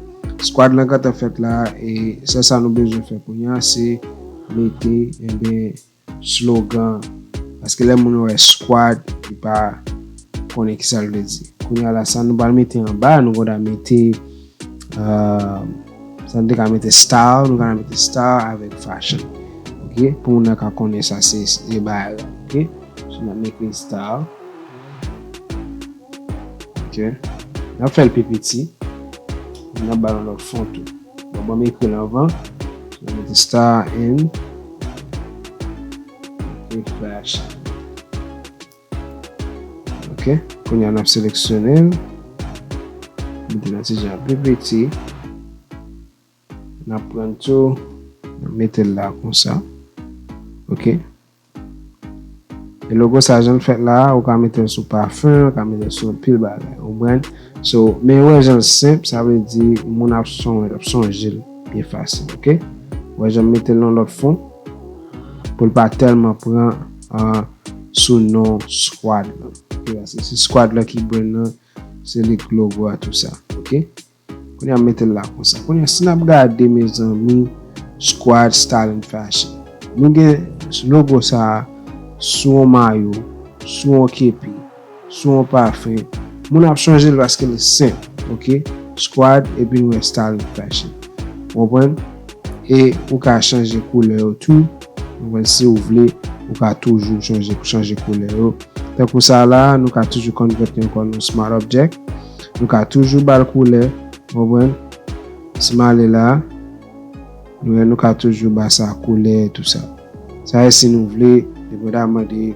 Squad lan gentan fèt la, e sèl sa nou bezwen fè kounye a, se mete, enben, slogan. Paske lè moun wè squad, li pa konnen ki sa l vle di. Kounye a la, sa nou pral mete anba, nou konn mete, euh, Sa nou te ka mete style, nou ka mete style avèk fashion. Ok, pou moun nan ka konnen sa se, se bagay la. Ok, so n ap mete style. Ok, n ap fè l pi piti. N ap ba l yon lòt fon tou. Bon, ban m ekri l anvan. N ap mete style and, and fashion. Ok, kounye a n ap seleksyone l. Mete l yon ti jan pi piti. N ap pran tou, n ap mete l la konsa. Ok. E logo sa jan l fèt la, ou ka mete l sou pafen, ou ka mete l sou anpil bagay, ou konprann? So, men wè jan l senp, sa vle di moun ap son-, ap sonje l byen fasil, ok? Wè jan m mete l nan lòt fon, pou l pa tèlman pran, ah, sou non squad lan. Ok, paske se squad lan ki brand nan, se li k logo a tou sa, ok? Kounye a m mete l la konsa. Kounye a, si n ap gade, mezanmi, Squad Style and Fashion. Nou gen logo sa a sou yon mayo, sou yon kepi, sou yon pafen. Moun ap chanje l paske l senp, ok? Squad, epi nou wè Style and Fashion. Ou konprann? E ou ka chanje koulè yo tou. Ou konprann? Si w vle, ou ka toujou chanje, chanje koulè yo. Tankou sa la, nou ka toujou convert li ankò nan Smart Object. Nou ka toujou ba l koulè, ou konprann? Si m ale la, nou wè nou ka toujou ba sa koulè, tou sa. Sa e si nou vle, depandaman de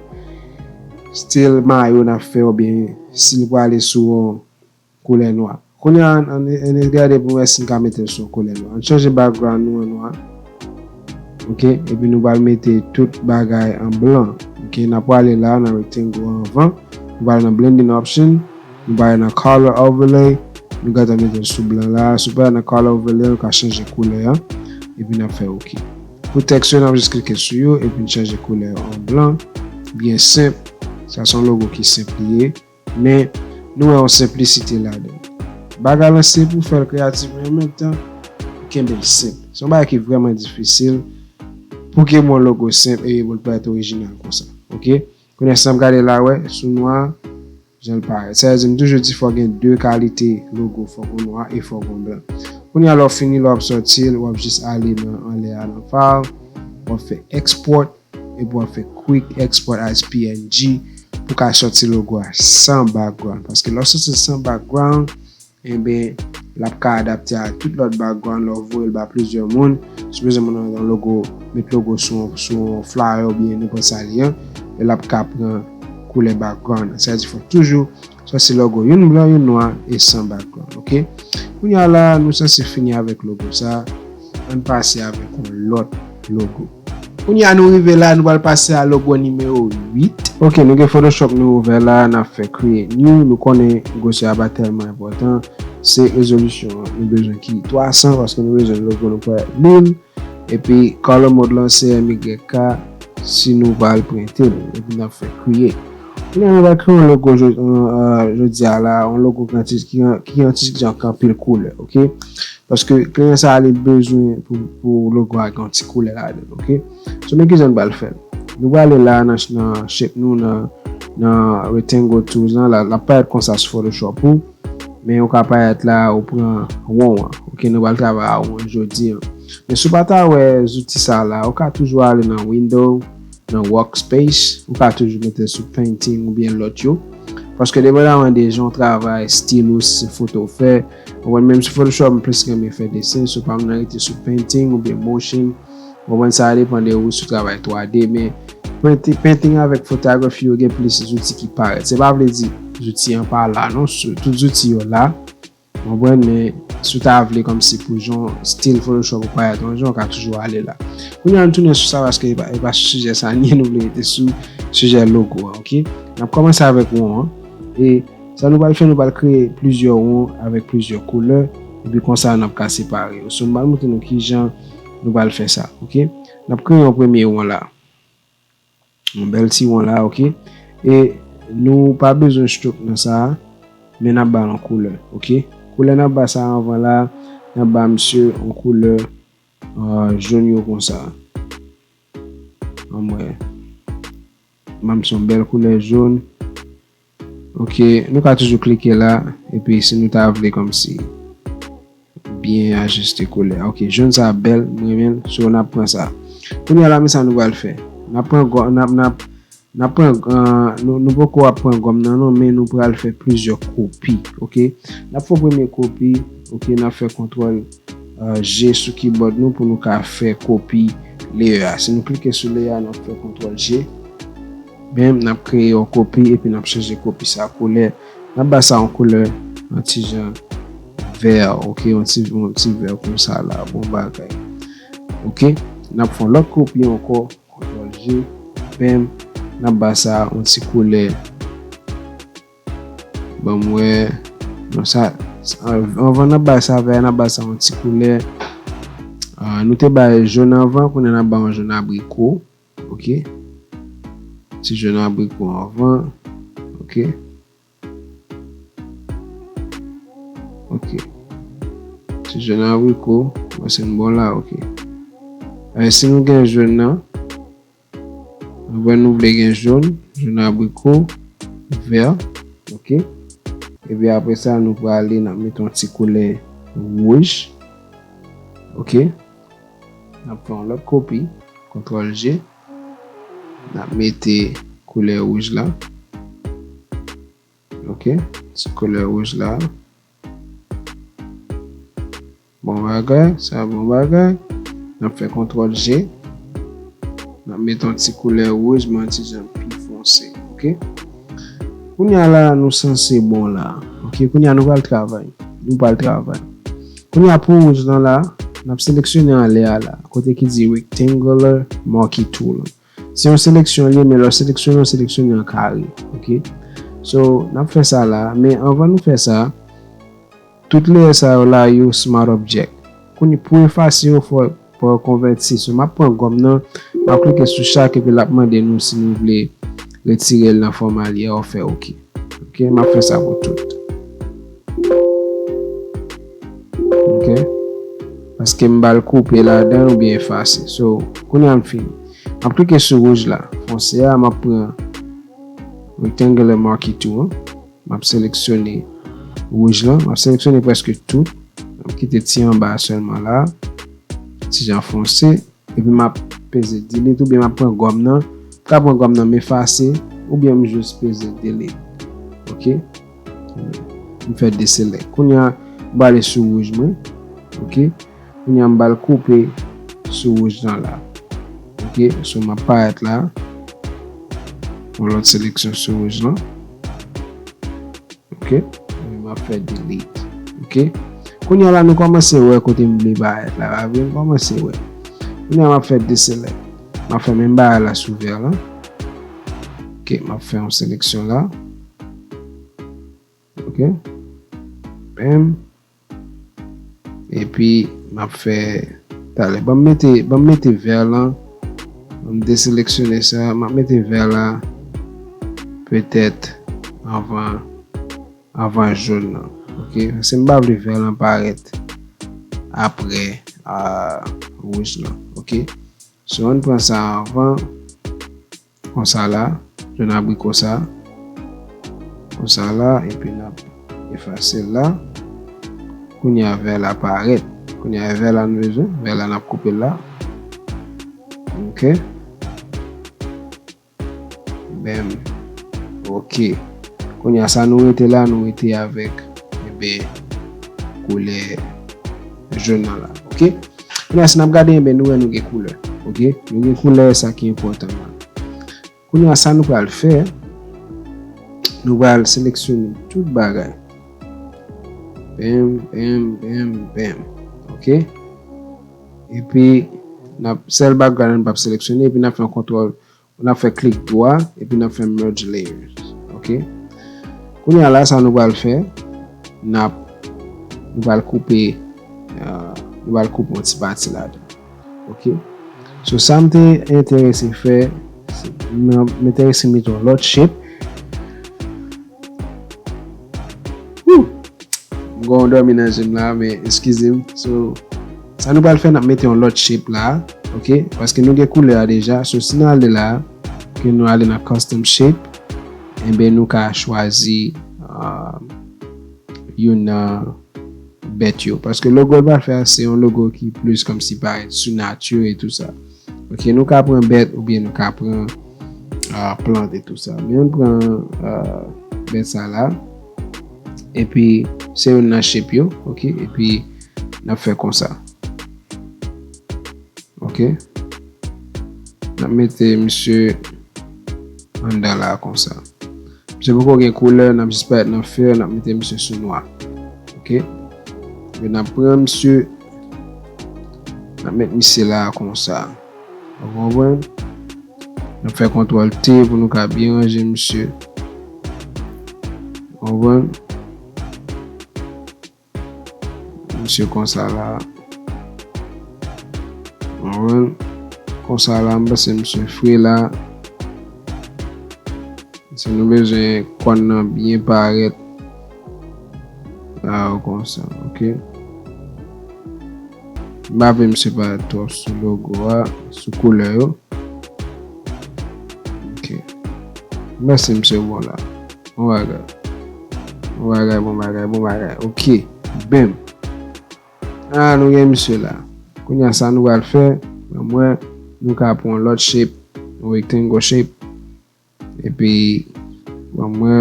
stil mayo n ap fè oubyen si l prale sou yon koulè nwa. Kounye a, ann, ann, ann gade pou n wè si n ka mete l sou yon koulè nwa. Ann chanje background nou an nwa. Ok, epi nou pral mete tout bagay an blan. Ok, n ap prale la, nan rectangle anvan. Nou pral nan blending option. Nou pral nan color overlay. Nou gentan mete l sou blan la. Si w pral nan color overlay, ou ka chanje koulè a. Epi n ap fè ok. Pou tèks yo, n ap jis klike sou yo, epi n chanje koulè yo an blan. Byen senp. Sa se yon logo ki senp li ye. Men, nou wè yon senplisite ladan. Bagay lan se pou fè l kreyatif, men an menm tan, pou kenbe l senp. Se yon bagay ki vrèman difisil pou kenbe yon logo senp e pou l parèt orijinal konsa. Ok? Kounye a, si n ap gade la, wè, sou nwa, jan l parèt. Sa vle di, m toujou di fò gen de kalite logo, fò gen nwa e fò gen blan. Kounye a, lè w fini, lè w ap sòti l, w ap jis ale nan anlè a, nan file, w ap fè export, epi w ap fè quick export as P N G pou ka sòti logo a san background. Paske lè w sòti l san background, enben, l ap ka adapte a tout lòt background lè w voye l ba plizyè moun. Si w bezwen moun nan yon logo, met logo sou, sou yon flyer oubyen nenpòt sa li ye, e l ap ka pran koulè background. Sa vle di fò toujou sòti logo youn blan, youn nwa e san background, ok? Kounye a la, nou sanse fini avèk logo sa. Ann pase avèk yon lòt logo. Kounye a nou rive la, nou pral pase a logo nimewo uit. Ok, nou gen Photoshop nou ouvè la, n ap fè create new. Nou konnen gwosè a pa tèlman enpòtan. Se rezolisyon an nou bezwen ki twa san, paske nou bezwen logo nou pral mil. Epi color mode lan se M Y K si nou pral prente l. Epi n ap fè create. Kounye a nou pral kreye yon logo jo-, euh, euh, jodi a la, yon logo ki gen ti, ki gen, ki gen ti jan anpil koulè, ok? Paske kliyan sa a li bezwen pou, pou logo a gen yon ti koulè ladan, ok? So, men kijan nou pral fè l. Nou pral ale la nan, nan shape nou, nan, nan rectangle tools lan, la, l ap parèt konsa sou Photoshop ou, men ou ka parèt la, ou pran won an, ok? Nou pral travay a won jodi an. Men si w pa ta wè zouti sa la, ou ka toujou ale nan window, nan workspace, ou ka toujou mete l sou painting oubyen lòt yo. Paske depandaman de jan w travay, stil ou, si se foto w fè, ou konprann, menm si Photoshop m plis renmen fè desen, so pa m nan rete sou painting oubyen motion, ou konprann, sa depann de ou si w travay twa D, men painting, painting avèk photography yo gen plis zouti ki parèt. Se pa vle di zouti an pa la, non, tout zouti yo la, ou konprann, men si w ta vle kòmsi pou jan stil Photoshop ou parèt yon jan, ou ka toujou ale la. Kounye a, nou tounen sou sa paske e pa, e pa sou sijè sa n ye, nou vle rete sou sijè logo a, ok? N ap kòmanse avèk won an. E sa nou pral fè, nou pral kreye plizyè won avèk plizyè koulè. Epi konsa, n ap ka separe yo. So, m pral montre nou kijan nou pral fè sa, ok? N ap kreye yon premye won la. Yon bèl ti won la, ok? E nou pa bezwen stroke nan sa a, men n ap ba l yon koulè, ok? Koulè n ap ba sa a anvan la, n ap ba misye yon koulè, euh, jòn yo konsa. An mwen, ban misye yon bèl koulè jòn. Ok, nou ka toujou klike la, epi si nou ta vle kòmsi byen ajiste koulè. Ok, jòn sa bèl, m renmen l, so n ap pran sa. Kounye a la, men sa nou pral fè. N ap pran gò-, n ap, n ap, n ap pran, ah, nou, nou poko ap pran gòm nan non, men nou pral fè plizyè kopi, ok? N ap fè yon premye kopi, ok, n ap fè kontwòl, ah, G sou keyboard nou pou nou ka fè kopi layer a. Si nou klike sou layer a, n ap fè kontwòl G. Bam, n ap kreye yon kopi epi n ap chanje kopi sa koulè. N ap ba sa yon koulè, yon ti jan vè, ok, yon ti, yon ti vè konsa la, bon bagay. Ok, n ap fè yon lòt kopi ankò, kontwòl G, bam, n ap ba sa yon ti koulè. Ban m wè, non, sa, sa, anvan n ap ba sa vè, n ap ba sa yon ti koulè. Ah, nou te ba jòn anvan, kounye a n ap ba yon jòn abriko. Ok. Ti jòn abriko anvan. Ok. Ok. Ti jòn abriko, mwen se n bon la, ok. Eh, si nou gen jòn nan, nou wè nou vle gen jòn, jòn abriko, vè, ok. Epi apre sa, nou prale, n ap mete yon ti koulè wouj. Ok. N ap fè yon lòt kopi, kontwòl G. N ap mete koulè wouj la. Ok, ti koulè wouj la. Bon bagay, sa bon bagay. N ap fè kontwòl G. N ap mete yon ti koulè wouj, men yon ti jan pi fonse, ok? Kounye a la, nou sanse bon la. Ok, kounye a nou pral travay. Nou pral travay. Kounye a pou wouj lan la, n ap seleksyone anlè a la, kote ki di rectangular marquee tool. Se yon seleksyon li ye, men lè w seleksyone, w seleksyone an kare. Ok? So, n ap fè sa la, men anvan nou fè sa, tout layer sa yo la, yo smart object. Kounye pou efase yo, fò, fò w konvèti. So, m ap pran gòm nan, m ap klike sou chak, epi l ap mande nou si nou vle retire l nan fòma li a, ou fè ok. Ok, m ap fè sa pou tout. Ok. Paske m ba l koupe ladan oubyen efase. So, kounye a m fini. M ap klike sou wouj la. Fonse a, m ap pran rectangular marquee tool an. M ap seleksyone wouj lan. M ap seleksyone prèske tout. M ap kite ti anba a sèlman la. Ti jan fonse. Epi m ap peze delete oubyen m ap pran gòm nan. M ka pran gòm nan m efase oubyen m jis peze delete. Ok. M fè deselect. Kounye a, m prale sou wouj mwen. Ok. Kounye a, m ba l koupe sou wouj lan la. Ok. So, m ap parèt la. Yon lòt seleksyon sou wouj lan. Ok. Epi m ap fè delete. Ok. Kounye a la, nou kòmanse wè kote m vle parèt la. Pa vre, m kòmanse wè. Kounye a, m ap fè deselect. M ap fè menm bagay la sou vè lan. Ok, m ap fè yon seleksyon la. Ok. Bam. Epi, m ap fè talè. Ban m mete, ban m mete vè lan. Ban m deseleksyone sa. M ap mete vè la petèt anvan, anvan jòn nan. Ok? Paske m pa vle vè lan parèt apre, ah, wouj lan. Ok? So, ann pran sa anvan. Konsa la, jòn abriko sa. Konsa la, epi n ap efase l la. Kounye a vè la parèt. Kounye a vè la nou bezwen. Vè la n ap koupe l la. Ok. Bam. Ok. Kounye a sa nou rete la, nou rete avèk, enben, koulè jòn nan la. Ok. Kounye a, si n ap gade, enben, nou wè nou gen koulè. Ok? Nou gen koulè, sa ki enpòtan la. Kounye a, sa nou pral fè, nou pral seleksyone tout bagay. Bam, bam, bam, bam. Ok? Epi, n ap, sèl background nou p ap seleksyone, epi n ap fè yon kontwòl, n ap fè klik dwa, epi n ap fè merge layers. Ok? Kounye a la, sa nou pral fè, n ap, nou pral koupe, ah, nou pral koupe yon ti pati ladan. Ok. So, sa m te enterese fè, se, m, m enterese mete yon lòt shape. Woo! M gen yon dòmi nan je m la, men eskize m. So, sa nou pral fè, n ap mete yon lòt shape la. Ok. Paske nou gen koulè a deja. So, si nou ale la, ke nou ale nan custom shape, enben, nou ka chwazi, ah, youn nan bèt yo. Paske logo l pral fè a, se yon logo ki plis kòmsi parèt sou nati e tou sa. Ok, nou ka pran bèt oubyen nou ka pran ah, plant e tou sa. Men ann pran ah, bèt sa la. Epi se youn nan shape yo, ok? Epi n ap fè konsa. Ok? N ap mete misye anndan la konsa. Misye poko gen koulè, n ap jis parèt nan fè, n ap mete misye sou nwa. Ok? Epi n ap pran misye, n ap met misye la konsa. Ou konprann? N ap fè kontwòl T pou nou ka byen ranje misye. Ou konprann? Misye konsa la. Ou konprann? Konsa la, m panse misye fre la. Si nou bezwen kòn nan byen parèt. La, konsa, ok? M pa vle misye parèt twòp sou logo a, sou koulè yo. Ok. M panse misye bon la. Bon bagay. Bon bagay, bon bagay, bon bagay. Ok. Bam. Ah, nou gen misye la. Kounye a sa nou pral fè, ban m wè, nou ka pran yon lòt shape, yon rectangle shape. Epi, ban m wè,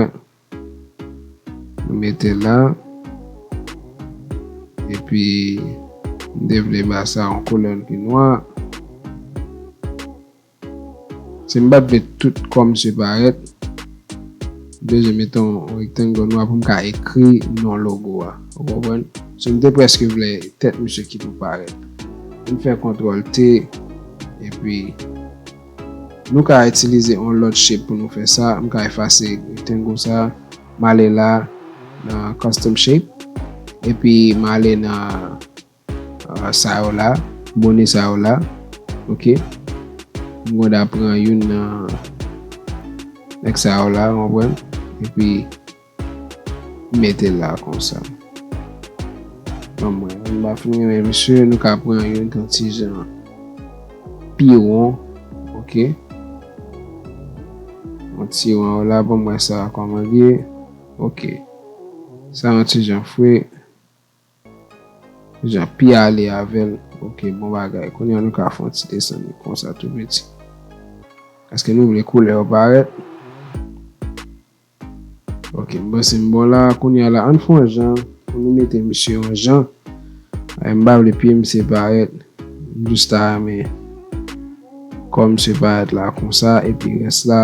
nou mete la. Epi, m te vle ba sa yon koulè ki nwa. Si m pa t vle tout kò misye parèt, m bezwen mete yon rectangle nwa pou m ka ekri non logo a. Ou konprann? So, m te prèske vle tèt misye ki pou parèt. M fè kontwòl T, epi nou ka itilize yon lòt shape pou nou fè sa. M ka efase rectangle sa, m ale la, nan custom shape, epi m ale nan ah, sa yo la, bone sa yo la, ok. M konn pran youn nan nèg sa yo la, ou konprann? Epi, m mete l la konsa. Ban m wè, m pa fin renmen misye, nou ka pran youn ki yon ti jan pi won, ok. Yon ti won la, ban m wè sa kòman l ye, ok. Sa yon ti jan fre. Jan pi ale avè l. Ok, bon bagay. Kounye a nou ka fè yon ti desann li konsa tou piti. Paske nou vle koulè yo parèt. Ok, m panse m bon la. Kounye a la, ann fè yon jan pou nou mete misye yon jan. Ay, m pa vle pye misye parèt. M jis ta renmen kò misye parèt la konsa, epi rès la,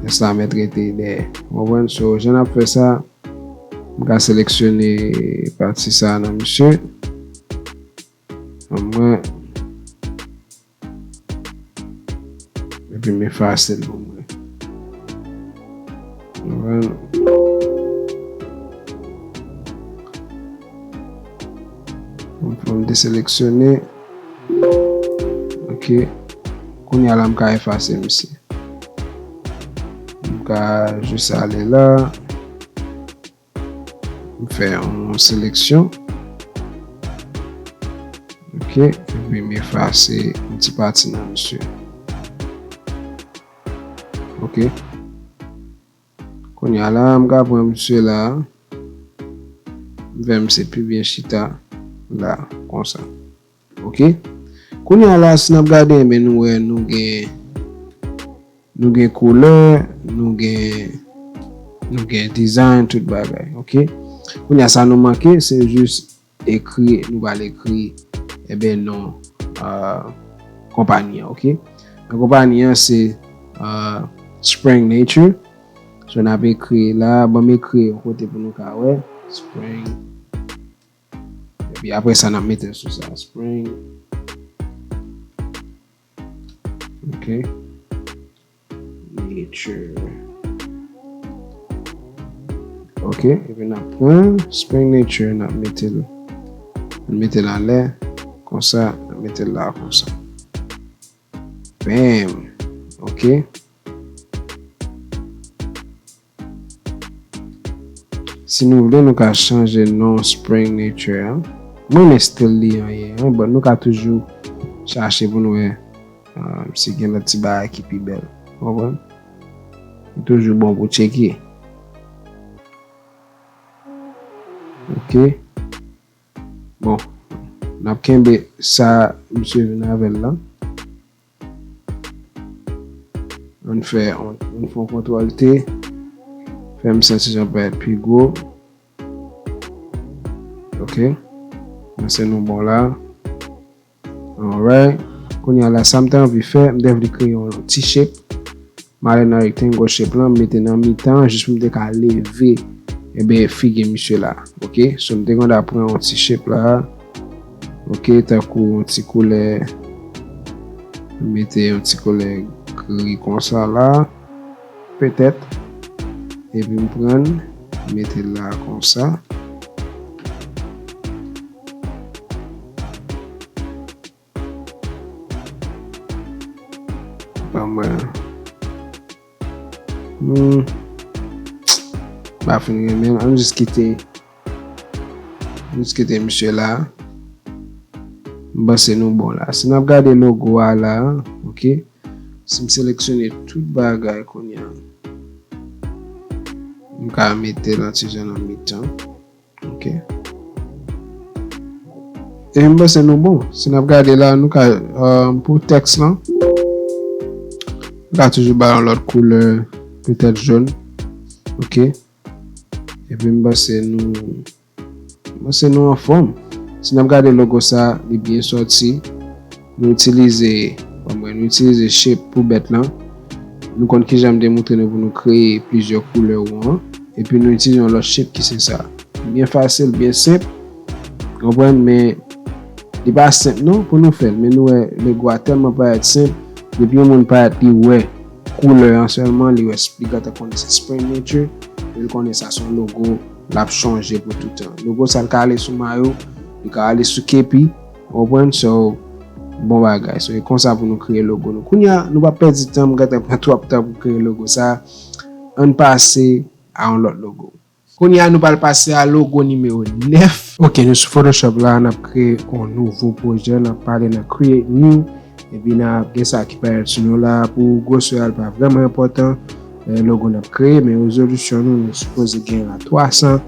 rès la mèt rete dèyè. Ou konprann? So, jan n ap fè sa, m ka seleksyone pati sa nan misye. Ban mwen. Epi m efase l pou mwen. Ou konprann? Bon, fò m deseleksyone. Ok. Kounye a la, m ka efase misye. M ka jis ale la. M fè yon seleksyon. Ok, epi m efase yon ti pati nan misye. Ok. Kounye a la, m ka pran misye la. M fè misye pi byen chita la, konsa. Ok. Kounye a la, si n ap gade, men nou wè nou gen, nou gen koulè, nou gen, nou gen design, tout bagay. Ok. Kounye a, sa nou manke, se jis ekri, nou pral ekri, enben, non, ah, konpayi an, ok? Nan konpayi an, se, ah, Spring Nature. So, n ap ekri la, ban m ekri yon kote pou nou ka wè. Spring. Epi apre sa, n ap mete l sou sa. Spring. Ok. Nature. Ok, epi n ap pran Spring Nature, n ap mete l, n ap mete l anlè, konsa, n ap mete l la, konsa. Bam! Ok. Si nou vle, nou ka chanje non Spring Nature an. Mwen renmen stil li an ye, an, but nou ka toujou chache pou nou wè, ah, si gen lòt ti bagay ki pi bèl. Ou konprann? Li toujou bon pou tcheke. Ok. Bon, n ap kenbe sa misye vin avè l la. Ann fè, ann fè yon kontwòl T. Fè m santi jan parèt pi gwo. Ok. Panse nou bon la. Alright. Kounye a la, sa m te anvi fè, m te vle kreye yon ti shape. M ale nan rectangle shape lan, m mete nan mitan, jis pou m te ka leve, enben, figi misye la. Ok? So, m te konn ap pran yon ti shape la. Ok, tankou yon ti koulè. M mete yon ti koulè gri konsa la. Petèt. Epi m pran, m mete l la konsa. Ban mwen. Hmm. M pa fin renmen l. Ann jis kite. Ann jis kite misye la. M panse nou bon la. Si n ap gade logo a la, ok. Si m seleksyone tout bagay kounye a, m ka mete l yon ti jan nan mitan. Ok. E m panse nou bon. Si n ap gade la, nou ka, euh, pou tèks lan, nou ka toujou ba yon lòt koulè, petèt jòn. Ok. Epi m panse nou, m panse nou anfòm. Si n ap gade logo sa, li byen sòti. Nou itilize, pa mwen, nou itilize shape pou bèt lan. Nou konn kijan m te montre nou pou nou kreye plizyè koulè won an. Epi nou itilize yon lòt shape ki se sa. Byen fasil, byen senp. Konprann, men li pa senp non pou nou fè l. Men nou wè, logo a tèlman parèt senp. Depi yon moun parèt li wè koulè an sèlman, li wè li gentan konnen se Spring Nature. Li konnen sa se yon logo, l ap chonje pou toutan. Logo sa l ka ale sou mayo, li ka ale sou kepi. Ou konprann? So, bon bagay. So, e konsa pou nou kreye logo nou. Kounye a, nou pa pèdi tan, m gentan pran twòp tan pou kreye logo sa. Ann pase a yon lòt logo. Kounye a, nou pral pase a logo nimewo nèf. Ok, nou sou Photoshop la, n ap kreye yon nouvo pwojè, n ap pale nan Create New. Epi n ap gen sa ki parèt sou nou la. Pou gwosè a, li pa vrèman enpòtan. Eh, logo n ap kreye, men rezolisyon nou, nou sipoze gen la twa san.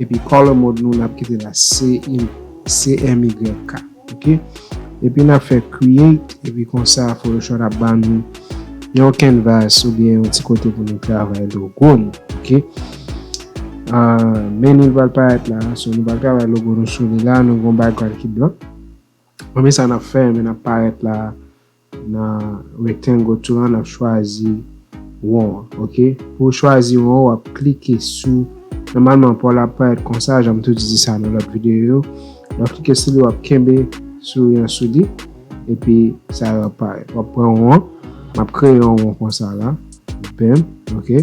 Epi color mode nou, n ap kite la C M Y K. Ok? Epi n ap fè create, epi konsa Photoshop ap ba nou yon canvas oubyen yon ti kote pou nou travay logo nou. Ok? Ah, meni l pral parèt la. So, nou pral travay logo nou sou li la. Nou gen yon background ki blan. Premye sa n ap fè, men n ap parèt la nan rectangle tool lan, n ap chwazi won an, ok? Pou w chwazi won an, w ap klike sou, nòmalman, pa w la ap parèt konsa, jan m toujou di sa nan lòt videyo yo. Lè w klike sou li, w ap kenbe souris lan sou li, epi sa yo ap parèt. W ap pran won an, m ap kreye yon won konsa la, bam, ok?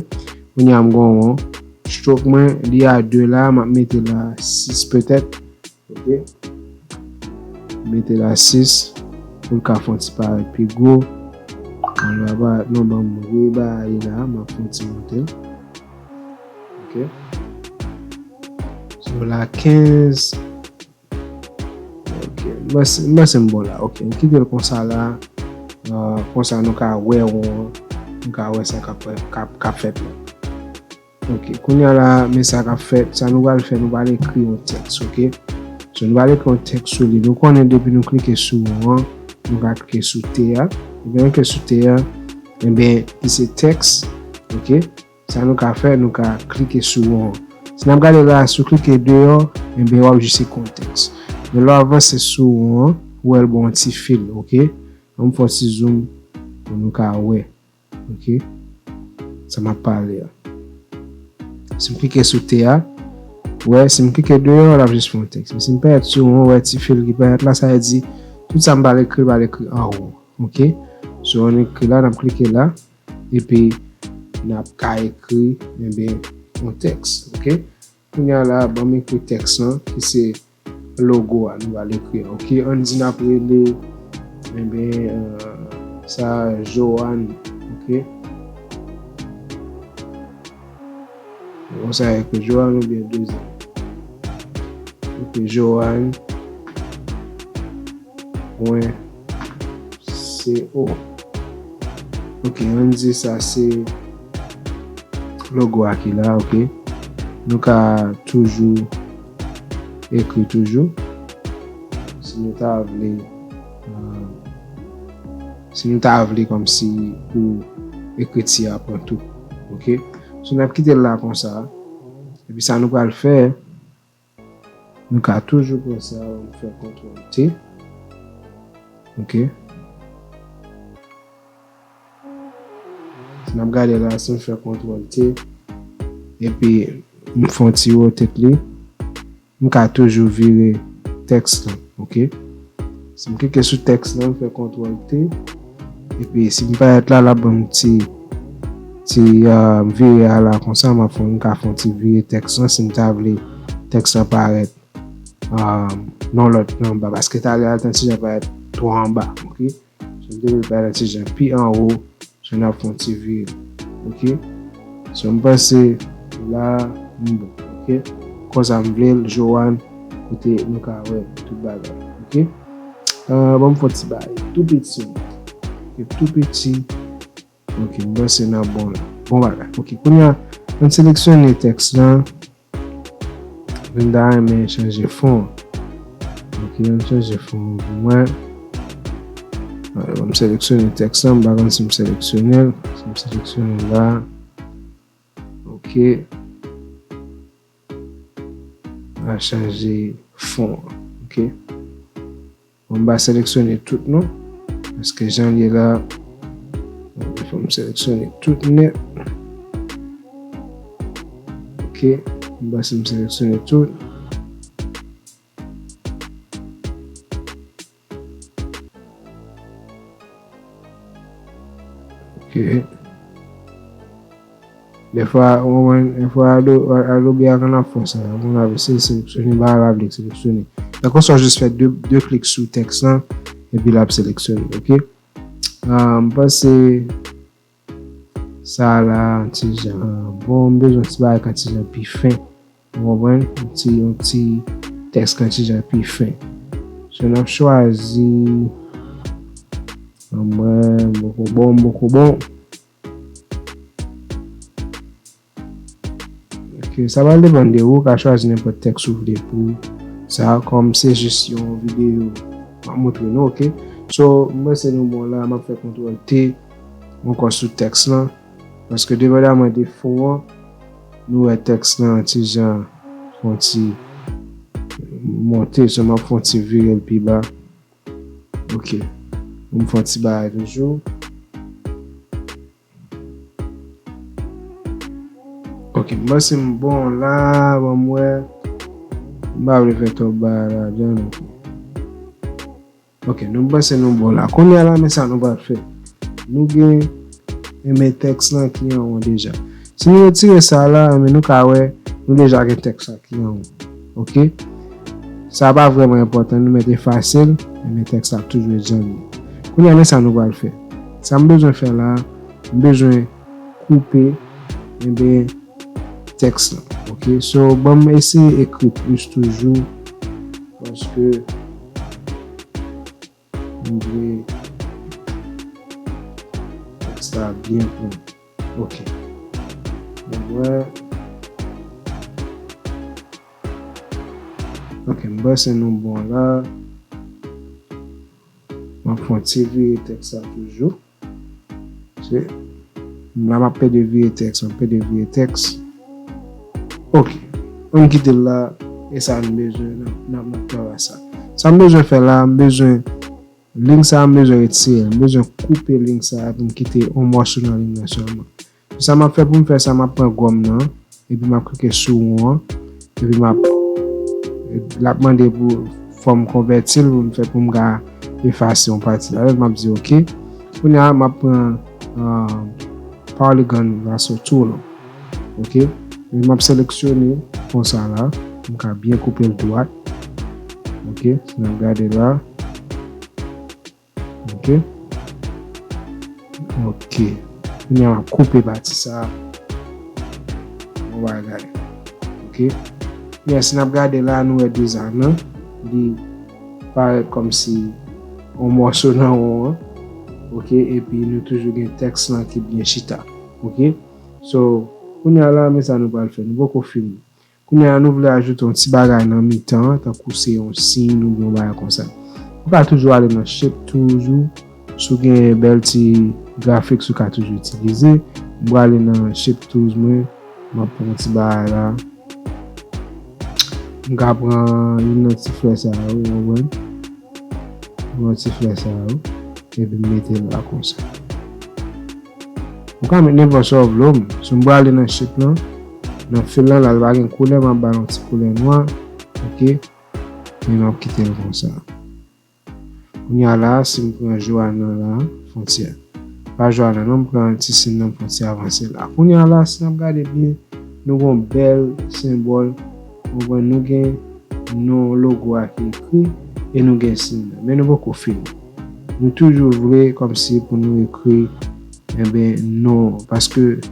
Kounye a m gen yon won, stroke mwen, li a de la, m ap mete l a sis petèt, ok. Mete la sis pou l ka fè yon ti parèt pi gwo. Bon, li pa parèt non, ban m rebale la, m ap fè yon ti monte l. Ok. So la kenz. Ok. M panse, m panse m bon la. Ok. M kite l konsa la. Ah, konsa nou ka wè won, nou ka wè sa k ap, k ap, k ap fèt la. Ok, kounye a la, men sa k ap fèt, sa nou pral fè, nou pral ekri yon tèks, ok? So, nou pral ekri yon tèks sou li. Nou konnen depi nou klike sou won an, nou ka klike sou T a. Depi nou klike sou T a, enben, ki se tèks, ok? Sa nou ka fè, nou ka klike sou won an. Si n ap gade la, si w klike deyò, enben, w ap jis ekri yon tèks. Men lè w avanse sou won an, ou wè l ba w yon ti fil, ok? Ann fè yon ti zoom pou nou ka wè. Ok? Sa m ap pale a. Si m klike sou T a, wè, si m klike deyò, l ap jis fè yon tèks. Men si m parèt sou won, wè ti fil ki parèt la, sa vle di, tout sa m pral ekri, pral ekri an won. Ok? So, ann ekri la, n ap klike la, epi n ap ka ekri, enben, yon tèks. Ok? Kounye a la, ban m ekri tèks lan, ki se logo a, nou pral ekri an. Ok, ann di n ap rele, enben, euh, sa Joanne, ok? Konsa, ekri Joanne oubyen dezèm. Ok, Joanne. Pwen. C O. Ok, ann di sa se logo a ki la, ok. Nou ka toujou Ekri toujou. Si nou ta vle, euh, si nou ta vle kòmsi pou ekriti a pran tout, ok? So, n ap kite l la konsa. Epi sa nou pral fè, nou ka toujou pran sa, nou fè kontwòl T. Ok. Si n ap gade la, si m fè kontwòl T, epi m fè yon ti rotate li, m ka toujou vire tèks lan, ok? Si m klike sou tèks lan, m fè kontwòl T, epi si m parèt la, l ap ban m ti, ti, euh, vire a la konsa, m ap fè, m ka fè yon ti vire tèks lan, si m ta vle tèks lan parèt, euh, nan lòt anba, paske talè a l te ti jan parèt twò anba, ok? So, m te vle l parèt ti jan pi anwo, so n ap fè yon ti vire, ok? So, m panse la, m bon, ok? Konsa m vle l, Joanne, kote nou ka wè tout bagay, ok? Euh, ban m fè yon ti bagay, tou piti, ok, tou piti, ok, m panse n ap bon la. Bon bagay, ok, kounye a, ann seleksyone tèks lan, Mwen ta renmen chanje fon an. Ok, ann chanje fon an pou mwen. Alò, m seleksyone tèks lan, m pa konn si m seleksyone l. Si m seleksyone l la. Ok. N a chanje fon an. Ok. Bon, m pa seleksyone tout non. Paske jan l ye la, fò m seleksyone tout nèt. Ok, m panse m seleksyone tout. Ok. Dèfwa, ou konprann, dèfwa Ado-, Adobe a konn ap fè sa. Moun ap eseye seleksyone bagay la, vle seleksyone. Kèlkeswa, jis fè de, de klik sou tèks lan, epi l ap seleksyone, ok? Ah, m panse sa la, ti jan, bon, m bezwen ti bagay ki ti jan pi fen. Ou konprann? Yon ti, yon ti tèks ki ti jan pi fen. So, n ap chwazi, mwen, m poko bon, m poko bon. Ok, sa pral depann de ou, ou ka chwazi nenpòt tèks ou vle pou sa, kòm se jis yon videyo m ap montre nou, ok? So, m panse nou bon la, m ap fè kontwòl T ankò sou tèks lan, paske depandaman de fon an, nou wè tèks lan ti jan fè yon ti monte, so m ap fè yon ti vire l pi ba. Ok, m fè yon ti bagay toujou. Ok, m panse m bon la, ban m wè. M pa vle fè twòp bagay ladan, ok. Ok, nou panse nou bon la. Kounye a la, men sa nou pral fè. Nou gen, enben, tèks lan ki anwo deja. Si nou retire sa la, enben, nou ka wè, nou deja gen tèks la ki anwo. Ok? Sa pa vrèman enpòtan, nou mèt efase l, enben, tèks la ap toujou ret jan l ye. Kounye a, men sa nou pral fè. Sa m bezwen fè la, m bezwen koupe, enben, tèks lan. Ok, so, ban m eseye ekri plis toujou, paske m vle tèks la byen plen. Ok. Bon, mwen, ok, m panse nou bon la. M ap fè yon ti vire tèks la toujou. Se, la m ap pede vire tèks, m ap pede vire tèks. Ok. Ann kite l la, e sa n bezwen nan, nan, nan travay sa. Sa m bezwen fè la, m bezwen, liy sa a m bezwen retire l, m bezwen koupe liy sa a pou m kite yon mòso nan liy nan sèlman. Sa m ap fè pou m fè sa, m ap pran gòm nan, epi m ap klike sou won an, epi m ap, l ap mande pou fò m konvèti l pou m fè pou m ka efase yon pati ladan l, m ap di ok. Kounye a, m ap pran, ah, Polygon Lasso Tool, ok? Epi m ap seleksyone konsa la, pou m ka byen koupe l dwat, ok? Si n ap gade la, Ok. Ok. Kounye a m ap koupe pati sa a. Bon bagay. Ok. Yes, n ap gade la, nou wè deja, non? Li parèt kòmsi yon mòso nan won an. Ok. Epi nou toujou gen tèks lan ki byen chita. Ok. So, kounye a la, men sa nou pral fè. Nou poko fini. Kounye a nou vle ajoute yon ti bagay nan mitan an, tankou se yon siy oubyen yon bagay konsa. Ou ka toujou ale nan Shape Tools ou, si w gen bèl ti grafik ou ka toujou itilize. M prale nan Shape Tools mwen, m ap pran yon ti bagay la. M ka pran youn nan ti flè sa yo, w konprann? Pran ti flè sa yo, epi m mete l la konsa. Ou ka met nenpòt sa w vle w. Si m prale nan Shape lan, nan fill lan la, li pa gen koulè, m ap ba l yon ti koulè nwa. Ok. E m ap kite l konsa. Kounye a la, si m pran Joana la, Frontière. Pa Joana non, m pran ti siy nan, Frontière, avanse la. Kounye a la, si n ap gade byen, nou gen yon bèl senbòl. Ou konprann, nou gen non logo a ki ekri e nou gen siy nan. Men nou poko fini. Nou toujou vle kòmsi pou nou ekri, enben, non. Paske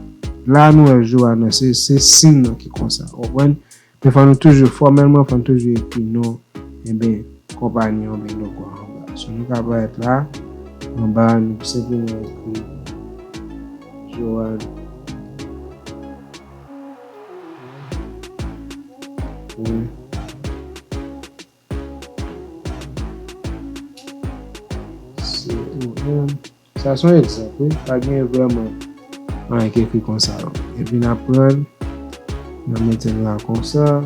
la nou wè Joana, se, se siy nan ki konsa. Ou konprann? Men fò nou toujou, fòmèlman, fò nou toujou ekri non, enben, konpayi an oubyen logo a anba. So, nou ka parèt la, anba, nou senpleman ekri Joana. Wi. C O M. Sa se yon egzanp, wi. Pa gen vrèman anyen ki ekri konsa, non. Epi n ap pran l, n ap mete l la konsa.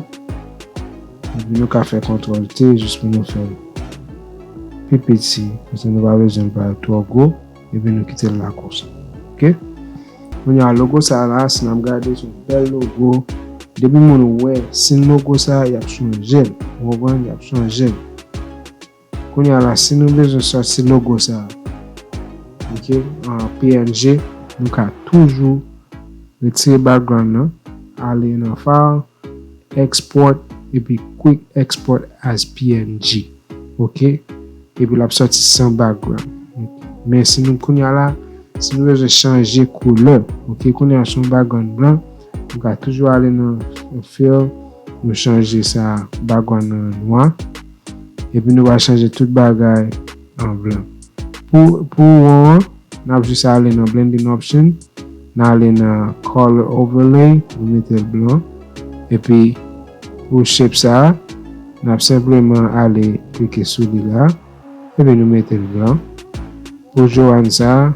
Epi nou ka fè kontwòl T jis pou nou fè l pi piti, paske nou pa bezwen l pa twò gwo. Epi nou kite l la konsa. Ok? Kounye a, logo sa la, si n ap gade, se yon bèl logo. Depi moun wè siy logo sa, y ap sonje l. Ou konprann? Y ap sonje l. Kounye a la, si nou bezwen sòti logo sa, ok, an P N G, nou ka toujou retire background nan, ale nan File, Export, epi Quick Export as P N G. Ok? Epi l ap sòti san background. Men si nou kounye a la, si nou bezwen chanje koulè, ok, kounye a se yon background blan, nou ka toujou ale nan Fill, nou chanje sa background nan nwa. Epi nou va chanje tout bagay an blan. Pou, pou won an, n ap jis ale nan Blending Option, n ale nan Color Overlay, nou mete l blan. Epi pou shape sa a, n ap senpleman ale klike sou li la, epi nou mete l blan. Pou Joanne sa a,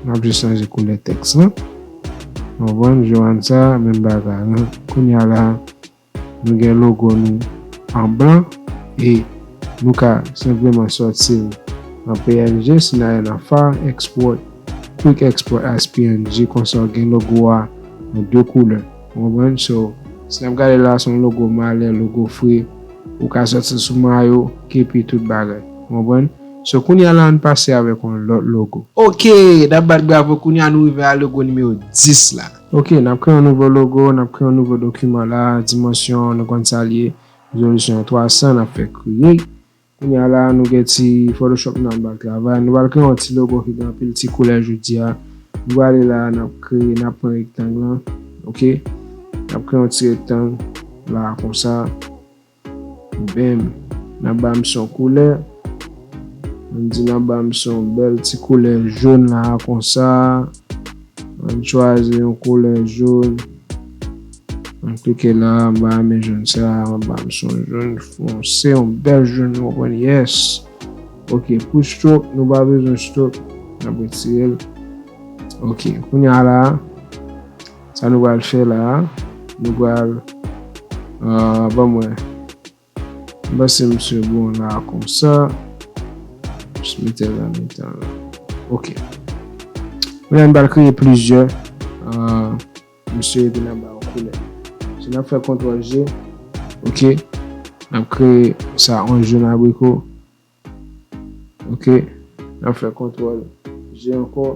n ap jis chanje koulè tèks lan. Ou konprann, Joanne sa a, menm bagay lan. Kounye a la, nou gen logo nou an blan e nou ka senpleman sòti l an P N G, si n ale nan File, Export, Quick Export as P N G, konsa w gen logo a nan de koulè. Ou konprann? So, si n ap gade la, se yon logo malè, logo fre, ou ka sòti l sou mayo, kepi, tout bagay. Ou konprann? So, kounye a la, ann pase avèk yon lòt logo. Ok, n ap bat bravo, kounye a nou rive a logo nimewo dis la. Ok, n ap kreye yon nouvo logo, n ap kreye yon nouvo dokiman la, dimansyon, nou konn sa l ye, rezolisyon twa san, n ap fè kreye. Kounye a la, nou gen ti Photoshop nan anba travay. Nou pral kreye yon ti logo ki gen anpil ti koulè jodi a. Nou prale la, n ap kreye, n ap pran rektang lan. Ok? N ap kreye yon ti rektang la konsa. Bam. N ap ba misye yon koulè. Ann di n ap ba misye yon bèl ti koulè jòn la konsa. Ann chwazi yon koulè jòn. Ann klike la, m pa renmen jòn sa, m ap ba misye yon jòn fonse, yon bèl jòn, ou konprann, yes. Ok, pou stroke, nou pa bezwen stroke, n ap retire l. Ok, kounye a la, sa nou pral fè la, nou pral, euh, ban m wè. M panse misye bon la konsa. Jis mete l nan mitan la. Ok. Kounye a nou pral kreye plizyè, euh, misye epi n ap ba yo koulè. So n ap fè kontwòl G. Ok. N ap kreye sa yon jòn abriko. Ok. N ap fè kontwòl G ankò.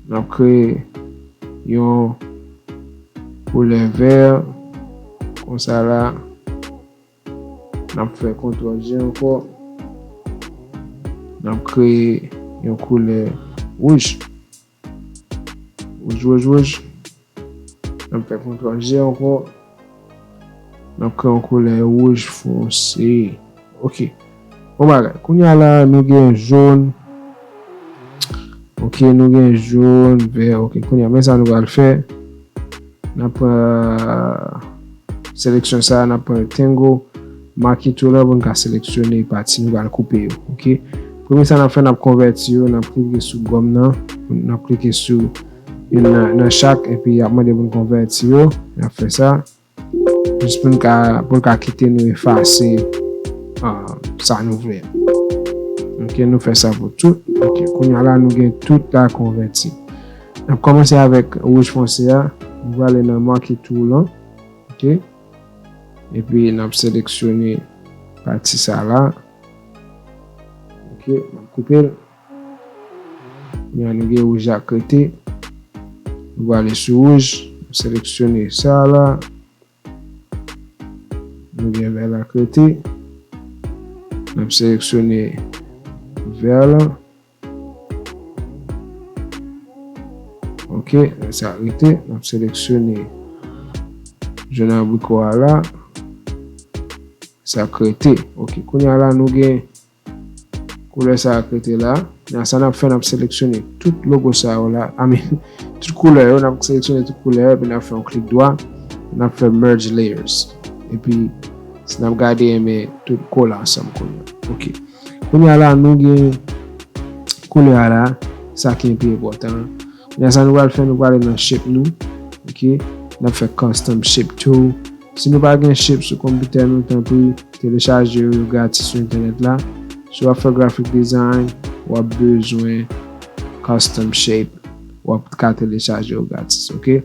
N ap kreye yon koulè vè konsa la. N ap fè kontwòl G ankò. N ap kreye yon koulè wouj. Wouj, wouj, wouj. N ap fè kontwòl G ankò. N ap kreye yon koulè wouj fonse. Ok. Bon bagay. Kounye a la, nou gen jòn. Ok, nou gen jòn, vè. Ok, kounye a, men sa nou pral fè. N ap pran, seleksyon sa a, n ap pran rectangle marquee tool la pou n ka seleksyone pati nou pral koupe yo. Ok. Premye sa n ap fè, n ap konvèti yo, n ap klike sou gòm nan, n ap klike sou youn nan, nan chak, epi y ap mande pou n konvèti yo. N ap fè sa. Jis pou n ka, pou l ka kite nou efase, ah, sa nou vle. Ok, nou fè sa pou tout. Ok, kounye a la, nou gen tout la konvèti. N ap kòmanse avèk wouj fonse a. Nou prale nan marquee tool lan. Ok. Epi, n ap seleksyone pati sa la. Ok, n ap koupe l. Kounye a, nou gen wouj ak rete. Nou prale sou wouj, seleksyone sa la. Nou gen vè la k rete. N ap seleksyone vè la. Ok, sa rete. N ap seleksyone jòn abriko a la. Sa k rete. Ok, kounye a la, nou gen koulè sa k rete la. Nan sa n ap fè, n ap seleksyone tout logo sa yo la. I mean, tout koulè yo, n ap seleksyone tout koulè yo, epi n ap fè yon klik dwa, n ap fè merge layers. Epi, si n ap gade, enben, tout kole ansanm kounye a. Ok. Kounye a la, nou gen koulè a la, sa ki pi enpòtan. Kounye a sa nou pral fè, nou prale nan shape nou. Ok. N ap fè custom shape tool. Si nou pa gen shape sou konpitè nou, tanpri, telechaje yo, yo gratis sou entènèt la. Si w ap fè graphic design, w ap bezwen custom shape, w ap ka telechaje yo gratis, ok?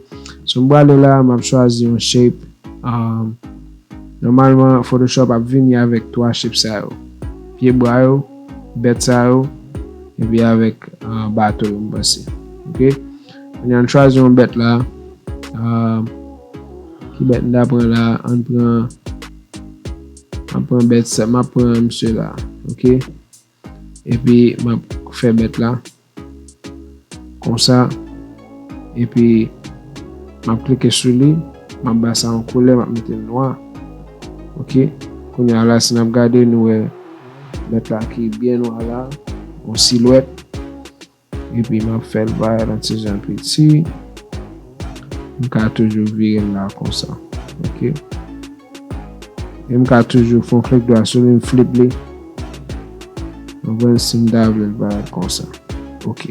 So, m prale la, m ap chwazi yon shape. Um, nòmalman, Photoshop ap vini avèk twa shape sa yo. Pye bwa yo, bèt sa yo, epi avèk, uh, bato yo, m panse. Ok? Kounye a, n chwazi yon bèt la. Uh, ki bèt m ta pran la? Ann pran, ann pran bèt sa. M ap pran misye la. Ok? Epi, m ap fè bèt la. Konsa. Epi, m ap klike sou li. M ap ba sa yon koulè, m ap mete l nwa. Ok. Kounye a la, si n ap gade, nou wè bèt la ki byen nwa la. Yon silwèt. Epi, m ap fè l parèt yon ti jan piti. M ka toujou vire l la konsa. Ok. E m ka toujou fè yon klik dwa sou li, m flip li. Ou konprann, si m ta vle l parèt konsa. Ok.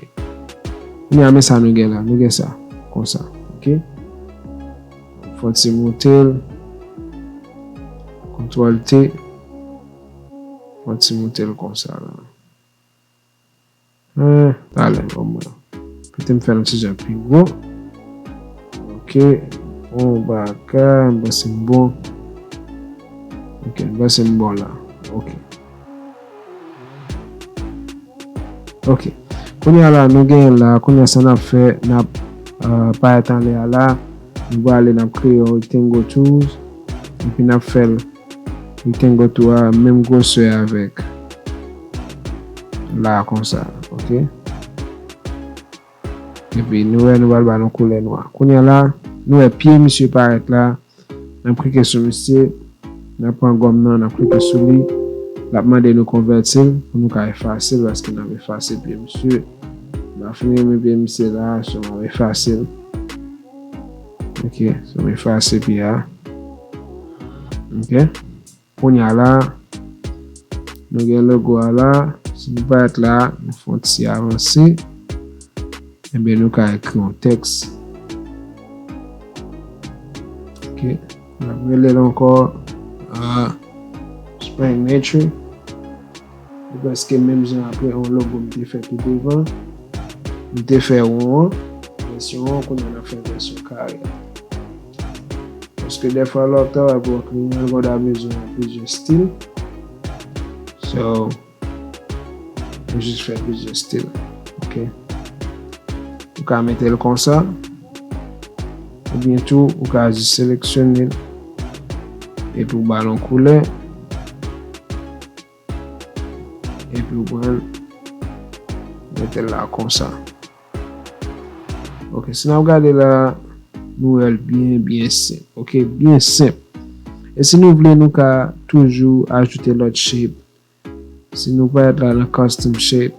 Kounye a, men sa nou gen la. Nou gen sa. Konsa. Ok. Fè yon ti moute l. Kontwòl T. Fè yon ti moute l konsa la. Eh, talè, omwen. Pete m fè l yon ti jan pi gwo. Ok. Bon bagay, m panse m bon. Ok, m panse m bon la. Ok. Ok. Kounye a la, nou genyen la. Kounye a, sa n ap fè, n ap, euh, parèt anlè a la. Nou prale, n ap kreye yon rectangle tools. Epi n ap fè l rectangle tool a menm gwosè avèk la konsa, ok? Epi nou wè nou pral ba l yon koulè nwa. Kounye a la, nou wè pye misye parèt la. N ap klike sou misye, n ap pran gòm nan, n ap klike sou li. L ap mande nou konvèti l pou nou ka efase l, paske n ap efase pye misye. M pa fin renmen pye misye la, so m ap efase l. Ok, so m efase pye a. Ok. Kounye a la, nou gen logo a la. Si nou parèt la, nou fè yon ti avanse. Ebyen, nou ka ekri yon tèks. Ok. N ap rele l ankò, ah, Spring Nature. Li prèske menm jan apre yon logo m te fè pi devan. M te fè won an, vèsyon won, kounye a n ap fè vèsyon kare. Paske dèfwa lè w ap travay pou yon kliyan, ou konn ta bezwen plizyè stil. So, ou jis fè plizyè stil. Ok. Ou ka mete l konsa. Oubyen tou, ou ka jis seleksyone l. Epi ou ba l yon koulè. Epi ou pran l, mete l la konsa. Ok, si n ap gade la, nou wè l byen, byen senp. Ok, byen senp. E si nou vle, nou ka toujou ajoute lòt shape. Si nou parèt la nan custom shape,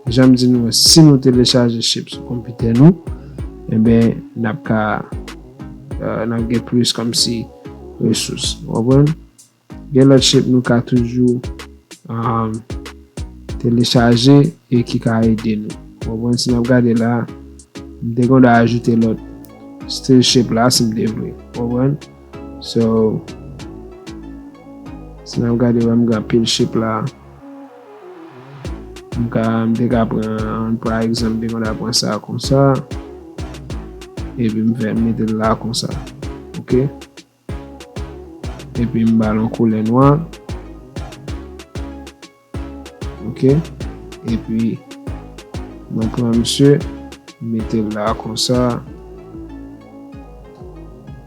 jan m di nou, si nou telechaje shape sou konpitè nou, enben, n ap ka, euh, n ap gen plis kòmsi resous. Ou konprann? Gen lòt shape nou ka toujou um, telechaje e ki ka ede nou. Ou konprann? Si n ap gade la, m te konn ajoute lòt style shape la si m te vle. Ou konprann? So, si n ap gade, wè m gen anpil shape la. M ka, m te ka pran, pa egzanp, m te konn pran sa konsa. Epi m fè, m mete l la konsa. Ok? Epi m ba l yon koulè nwa. Ok? Epi mwen pran misye, m mete l la konsa.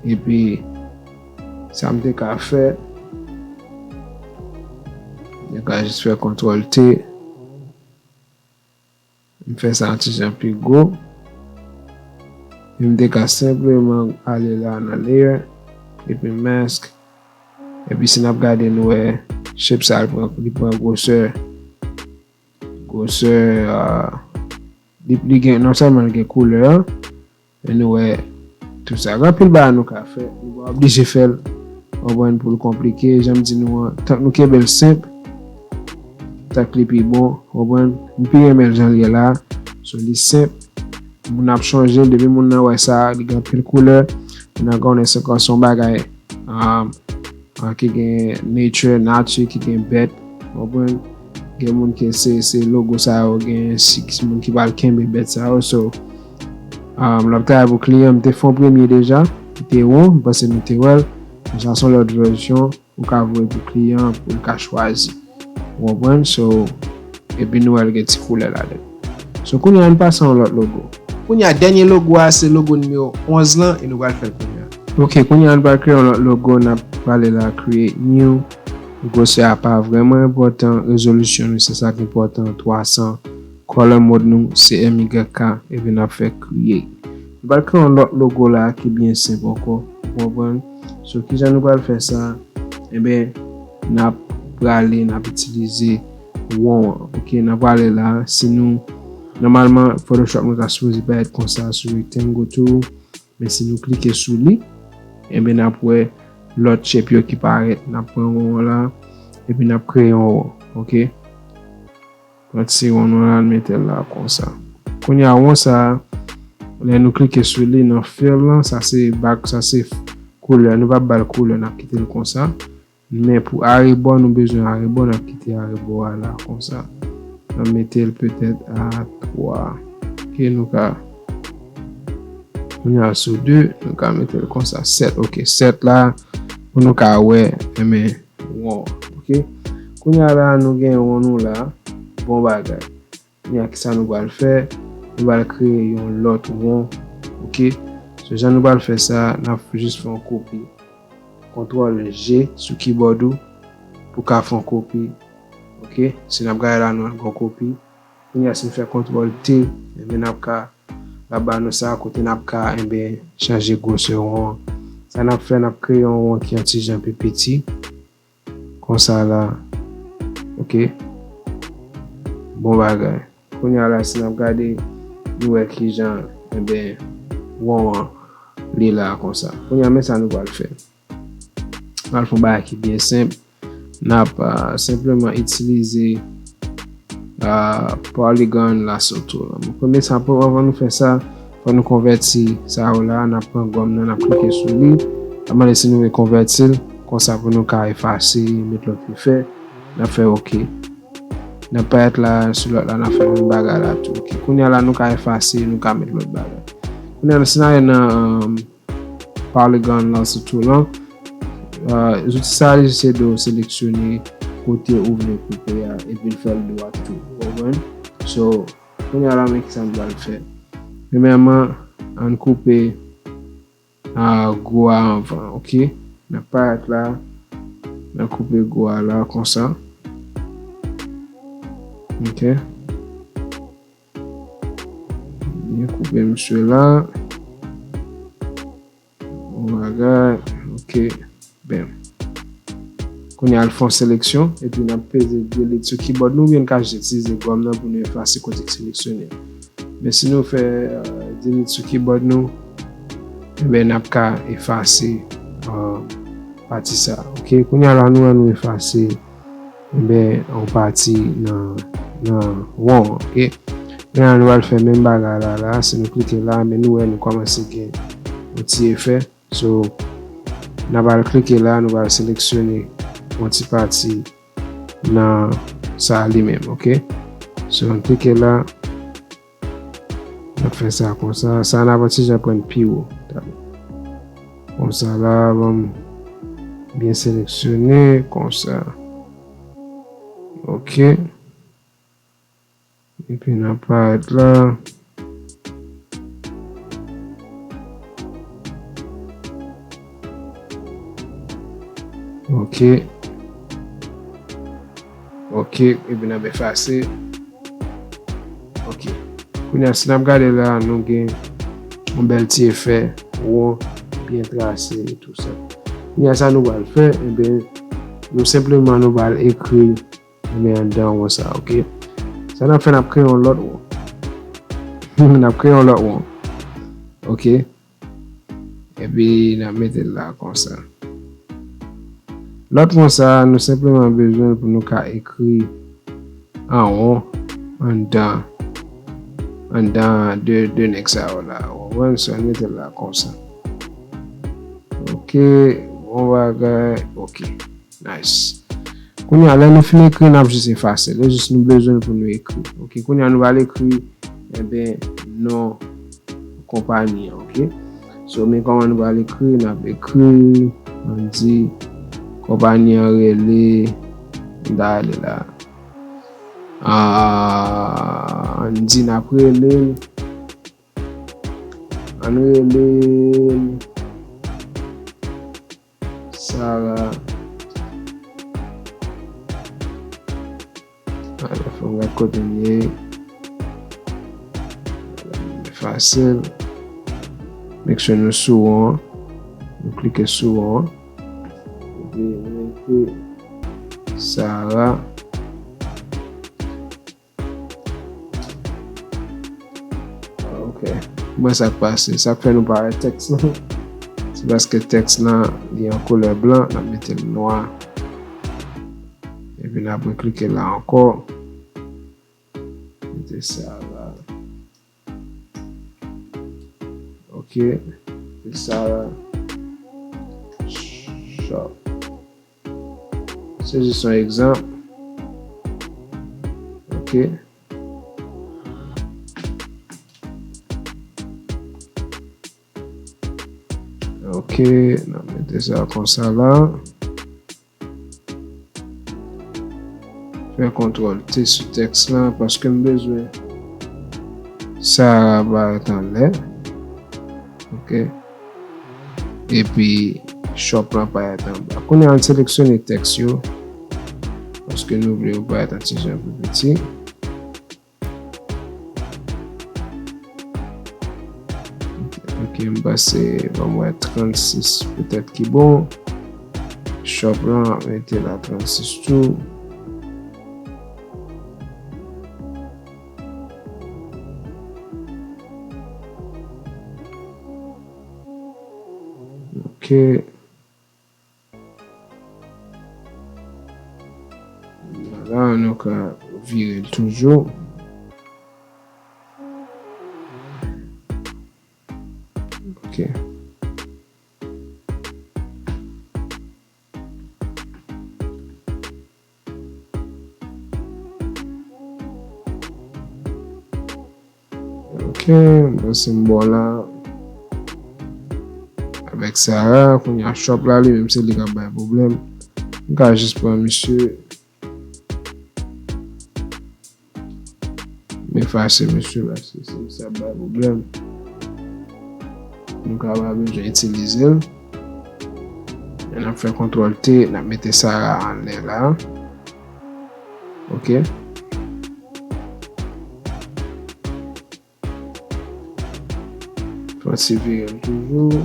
Epi sa m te ka fè, mwen ka jis fè kontwòl T. M fè sa yon ti jan pi gwo. E m te ka senpleman ale la nan layer, epi mask. Epi si n ap gade, nou wè shape sa, li pran, li pran gwosè. Gwosè, ah, li, li gen, non sèlman li gen koulè, men nou wè, tout sa. Gen anpil bagay nou ka fè. Nou pa oblije fè l, ou konprann, pou l konplike. Jan m di nou an, tank nou kenbe l senp, tank li pi bon, ou konprann. M pi renmen l jan l ye la. So, li senp. Moun ap chonje l, depi moun nan wè sa, li gen anpil koulè. Moun nan konnen se kon se yon bagay, um, ah, ki gen nature, nati, ki gen bèt, ou konprann? Gen moun ki se, se logo sa yo gen, si, si moun ki pral kenbe bèt sa yo. So, um, l ap travay pou kliyan, m te fè yon premye deja, ki te won, m panse nou te wè l. Men sa se yon lòt vèsyon, ou ka voye pou kliyan, pou l ka chwazi. Ou konprann? So, epi nou wè l gen ti koulè ladan l. So, kounye a, ann pase yon lòt logo. Kounye a, dènye logo a, se logo nimewo onz lan, e nou pral fè l kounye a. Ok, kounye a, nou pral kreye yon lòt logo, n ap prale la, create new. Gwosè a pa vrèman enpòtan, rezolisyon nou, se sa k enpòtan, twa san. Color mode nou, se M Y K, epi n ap fè create. Nou pral kreye yon lòt logo la ki byen senp ankò, ou konprann? So, kijan nou pral fè sa? Enben, n ap prale, n ap itilize won an. Ok, n ap prale la. Si nou, nòmalman, Photoshop nou ta sipoze parèt konsa sou rectangle tool. Men si nou klike sou li, enben, n ap wè lòt shape yo ki parèt. N ap pran won an la, epi n ap kreye yon won. Ok? Pran ti won nou la, n mete l la konsa. Kounye a, won sa a, lè nou klike sou li nan fill lan, sa se back, sa se koulè. Nou p ap ba l koulè, n ap kite l konsa. Men pou arebò, nou bezwen arebò, n ap kite arebò a la konsa. N ap mete l petèt a twa. Ok, nou ka, kounye a sou de, nou ka mete l konsa. Sèt, ok, sèt la, pou nou ka wè, enben, won, ok. Kounye a la, nou gen won nou la, bon bagay. Kounye a, kisa nou pral fè? Nou pral kreye yon lòt won, ok. So, jan nou pral fè sa, n ap jis fè yon kopi. Kontwòl G sou keyboard ou pou ka fè yon kopi. Ok, si n ap gade la, nou wè l gen yon kopi. Kounye a, si n fè kontwòl T, enben, n ap ka, l ap ba nou sa, kote n ap ka, enben, chanje gwosè won an. Sa n ap fè, n ap kreye yon won ki yon ti jan pi piti. Konsa la. Ok. Bon bagay. Kounye a la, si n ap gade, nou wè kijan, enben, won an, li la konsa. Kounye a, men sa nou pral fè. N al fè yon bagay ki byen senp. N ap, ah, senpleman itilize, ah, Polygon Lasso Tool. Bon, premye sa, pou, anvan nou fè sa, fò nou konvèti sa yo la. N ap pran gòm nan, n ap klike sou li. N ap mande si nou vle konvèti l. Konsa pou nou ka efase, met lòt efè. N ap fè ok. N ap parèt la, sou lòt la, n ap fè menm bagay la tou. Ok. Kounye a la, nou ka efase, nou ka met lòt bagay. Kounye a, si n ale nan, um, Polygon Lasso Tool lan, uh, zouti sa a, li jis ede w seleksyone kote ou vle koupe a, epi l fè l dwat tou. Ou konprann? So, kounye a la, men kisa m pral fè. Premyèman, ann koupe a gwo a anvan, ok? N ap parèt la, n ap koupe gwo a la konsa. Ok. Byen koupe misye la. Bon bagay, ok. Ben. Kounye a, al fè yon seleksyon, epi n ap peze delete sou keyboard nou, oubyen n ka jis itilize gòm nan pou nou efase kote k seleksyone. Men si nou fè, euh, delete sou keyboard nou, enben, n ap ka efase, euh, pati sa. Ok, kounye a la nou wè nou efase, enben, yon pati nan, nan won an, ok. Kounye a nou pral fè menm bagay la, la, si nou klike la, men nou wè nou kòmanse gen yon ti efè. So, n a pral klike la, nou pral seleksyone yon ti pati nan sa li menm, ok? So, n klike la, n ap fè sa konsa. Sa n ap yon ti jan pran pi wo. Konsa la, ban m byen seleksyone, konsa. Ok. Epi n ap parèt la. Ok. Ok, epi n ap efase. Ok. Kounye a, si n ap gade la, nou gen yon bèl ti efè won, byen trase e tou sa. Kounye a, sa nou pral fè, enben, nou senpleman nou pral ekri, enben, anndan won sa, ok? Sa n ap fè, n ap kreye yon lòt won. N ap kreye yon lòt won. Ok? Epi n ap mete l la konsa. Lòt won sa, nou senpleman bezwen l pou nou ka ekri an won anndan, anndan de, de nèg sa yo la. Ou konprann? So, n mete l la konsa. Ok, bon bagay. Ok, nice. Kounye a, lè nou fin ekri, n ap jis efase l. E jis nou bezwen l pou nou ekri. Ok, kounye a, nou pral ekri, enben, non konpayi an, ok? So, men kòman nou pral ekri, n ap ekri, ann di, konpayi an rele, m ta rele la. Ah, ann di n ap rele l, ann rele l Sarah. Alò, fò m gad kote l ye. Fasil. Make sure nou sou won an. Nou klike sou won an. Epi nou ekri Sarah. Ok. Mwen sa k pase. Sa k fè nou pa wè tèks lan. Se paske tèks lan li an koulè blan, n ap mete l nwa. Epi n ap reklike la ankò. Mete sa la. Ok. Mete sa la. Shop. Se jis yon egzanp. Ok. Ok, n ap mete sa konsa la. Fè kontwòl T sou tèks lan paske m bezwen sa parèt anlè. Ok. Epi shop lan parèt anba. Kounye a, n seleksyone tèks yo. Paske nou vle yo parèt yon ti jan pi piti. Ok, m panse, ban m wè, trannsis petèt ki bon. Shop lan, mete la trannsis tou. Ok. La, nou ka vire l toujou. Ok. Ok, m panse m bon la. Avèk Sarah, kounye a shop la, li menm se li k ap bay pwoblèm. M ka jis pran misye. M efase misye paske se misye ap bay pwoblèm. Nou ka pa bezwen itilize l. N ap fè kontwòl T, n ap mete Sarah anlè la. Ok. Fè ti vire l toujou.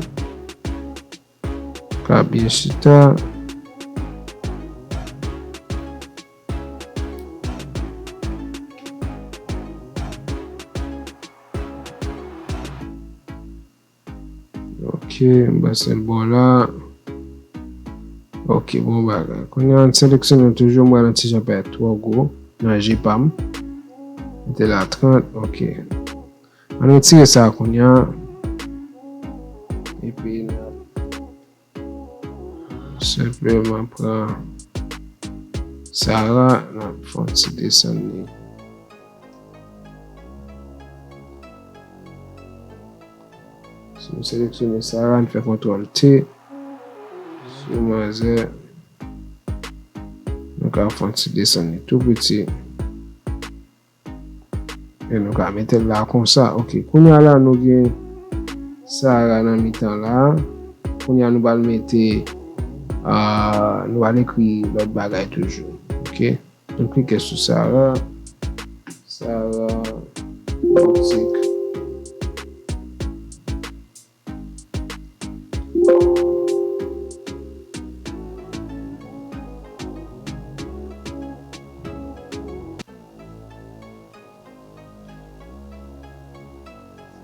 Ka byen chita. Ok, m panse l bon la. Ok, bon bagay. Kounye a, n seleksyone toujou, m wè l yon ti jan parèt twò gwo nan je pa m. Mete l a trant, ok. Ann retire sa kounye a. Epi n ap senpleman pran Sara, n ap fè yon ti desann li. Si nou seleksyone Sara, n fè kontwòl T sou manzè, nou ka fè yon ti desann li tou piti. E nou ka mete l la konsa. Ok, kounye a la nou gen Sara nan mitan la. Kounye a nou pral mete, ah, nou pral ekri lòt bagay toujou. Ok, nou klike sou Sara. Sara Boutique.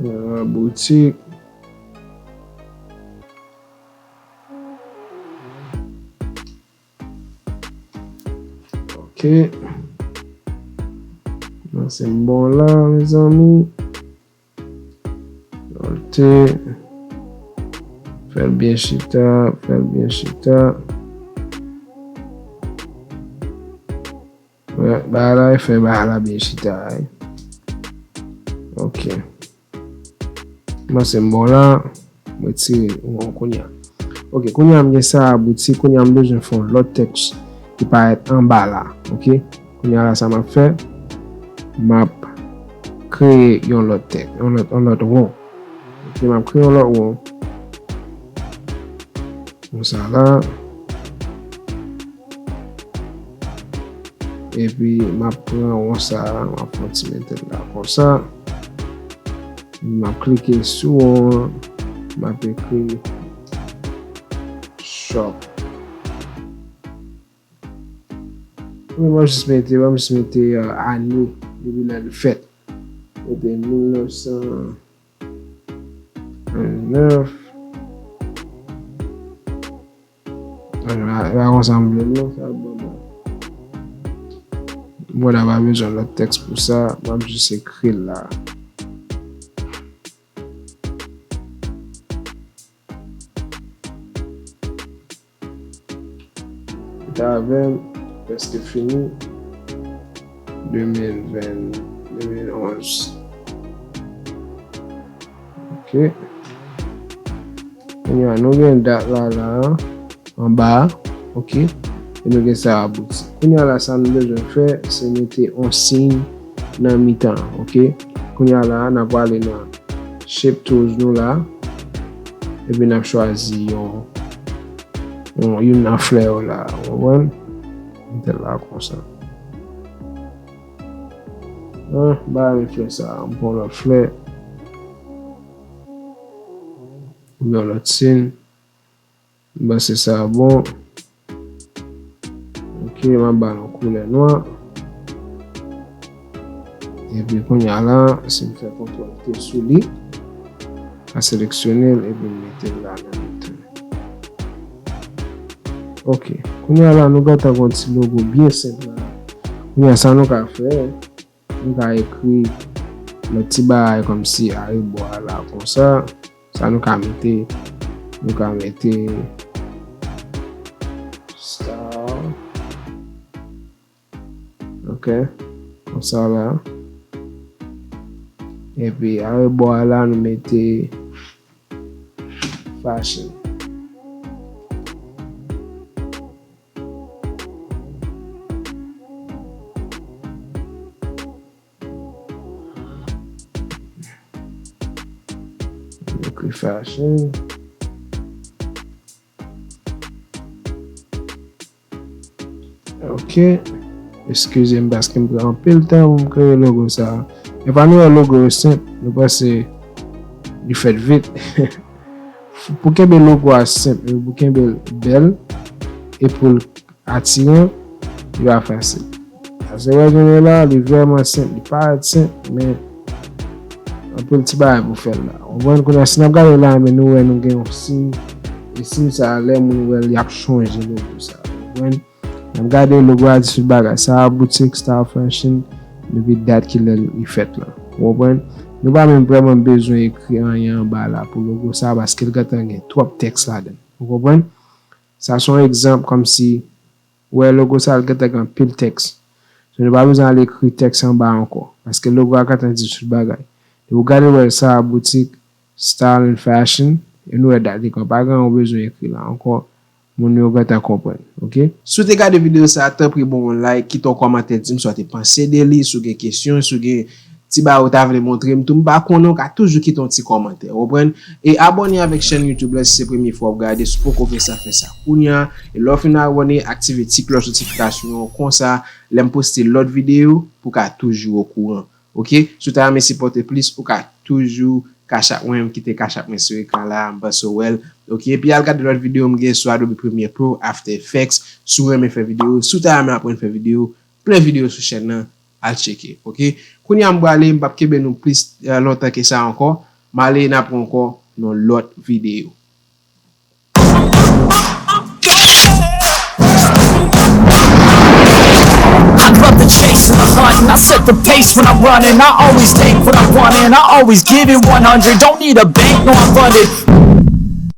Sara Boutique. Ok. Nan se bon la, mezanmi. Solte. Fè l byen chita, fè l byen chita. Wè, bagay la, fè bagay la byen chita, wi. Ok. Kòmanse m bon la, m retire won kounye a. Ok, kounye a m gen Sara Boutique, kounye a m bezwen fè yon lòt tèks ki parèt anba la, ok? Kounye a la sa m ap fè, m ap kreye yon lòt tèks, yon lòt, yon lòt won. Ok, m ap kreye yon lòt won. Konsa la. Epi m ap pran won sa a, m ap fè yon ti mete l la konsa. M ap klike sou won an, m ap ekri shop. Mwen, m ap jis mete, m ap jis mete, euh, ane depi lè l fèt. Mete mil nèf san nèf. E pa konsa m vle l non, sa bon bon. Mwen la pa bezwen lòt tèks pou sa, m ap jis ekri l la. Tavèn prèske fini. De mil ven, de mil onz. Ok. Kounye a, nou gen dat la, la, anba a. Ok. E nou gen Sara Boutique. Kounye a la, sa nou bezwen fè, se mete yon siy nan mitan an. Ok. Kounye a la, n ap prale nan Shape Tools nou la. Epi n ap chwazi yon, yon, youn nan flè yo la. Ou konprann? Mete l la konsa. Ah, m pa renmen flè sa a. M pran lòt flè. Oubyen yon lòt siy. M panse sa bon. Ok, m ap ba l yon koulè nwa. Epi kounye a la, si m fè kontwòl T sou li, m seleksyone l epi m mete l la nan mitan. Ok, kounye a la, nou gentan gen yon ti logo byen senp la. Kounye a, sa nou ka fè, nou ka ekri lòt ti bagay kòmsi arebò a la konsa. Sa nou ka mete, nou ka mete star. Ok. Konsa la. Epi arebò a la, nou mete fashion. Ekri fashion. Ok. Eskize m paske m pran anpil tan pou m kreye logo sa a. E pa nou wè logo yo senp, nou panse li fèt vit. Pou kenbe logo a senp, e pou kenbe l bèl, e pou l atiran, li pa fasil. Sa se wè jounen la, li vrèman senp, li parèt senp, men anpil ti bagay pou fè l la. Ou konprann kounye a, si n ap gade la, men nou wè nou gen yon siy Estil sa a, lè moun wè l, y ap chonje logo sa a. Ou konprann? N ap gade logo a di tout bagay. Sa a boutik Style Fashion depi dat ki lè li fèt la. Ou konprann? Nou pa menm vrèman bezwen ekri anyen anba la pou logo sa a paske l gentan gen twòp tèks ladan l. Ou konprann? Sa se yon egzanp kòmsi ou wè logo sa a l gentan gen anpil tèks. So nou pa bezwen al ekri tèks anba ankò paske logo a gentan di tout bagay. Depi w gade w wè sa a boutik Style and Fashion, e nou wè dat li kon pa gen yon bezwen ekri la ankò. Moun yo gentan konprann, oke? Si w te gade videyo sa a, tanpri ban m yon like, kite yon kòmantè, di m sa w te panse de li, si w gen kesyon, si w gen ti bagay ou ta vle montre m tou, m pa konnen, ou ka toujou kite yon ti kòmantè, ou konprann? E abòne avèk chèn YouTube la si se premye fwa w ap gade, si w poko fè sa, fè sa kounye a. E lè w fin abòne, aktive ti klòch notifikasyon an, konsa, lè m poste lòt videyo, pou w ka toujou okouran. Oke? Si w ta renmen sipòte plis, ou ka toujou Cash App mwen, m kite Cash App mwen sou ekran la, m panse w wè l. Oke? Epi al gade lòt videyo m gen sou Adobe Premiere Pro, After Effects, si w renmen fè videyo, si w ta renmen aprann fè videyo, plen videyo sou chèn nan, al tcheke, oke? Kounye a m prale, m p ap kenbe nou plis, eh, lontan ke sa ankò. M ale, n ap wè ankò nan lòt videyo. I love the chase and the hunt, and I set the pace when I'm running. I always take what I want, and I always give it one hundred. Don't need a bank, no, I'm funded.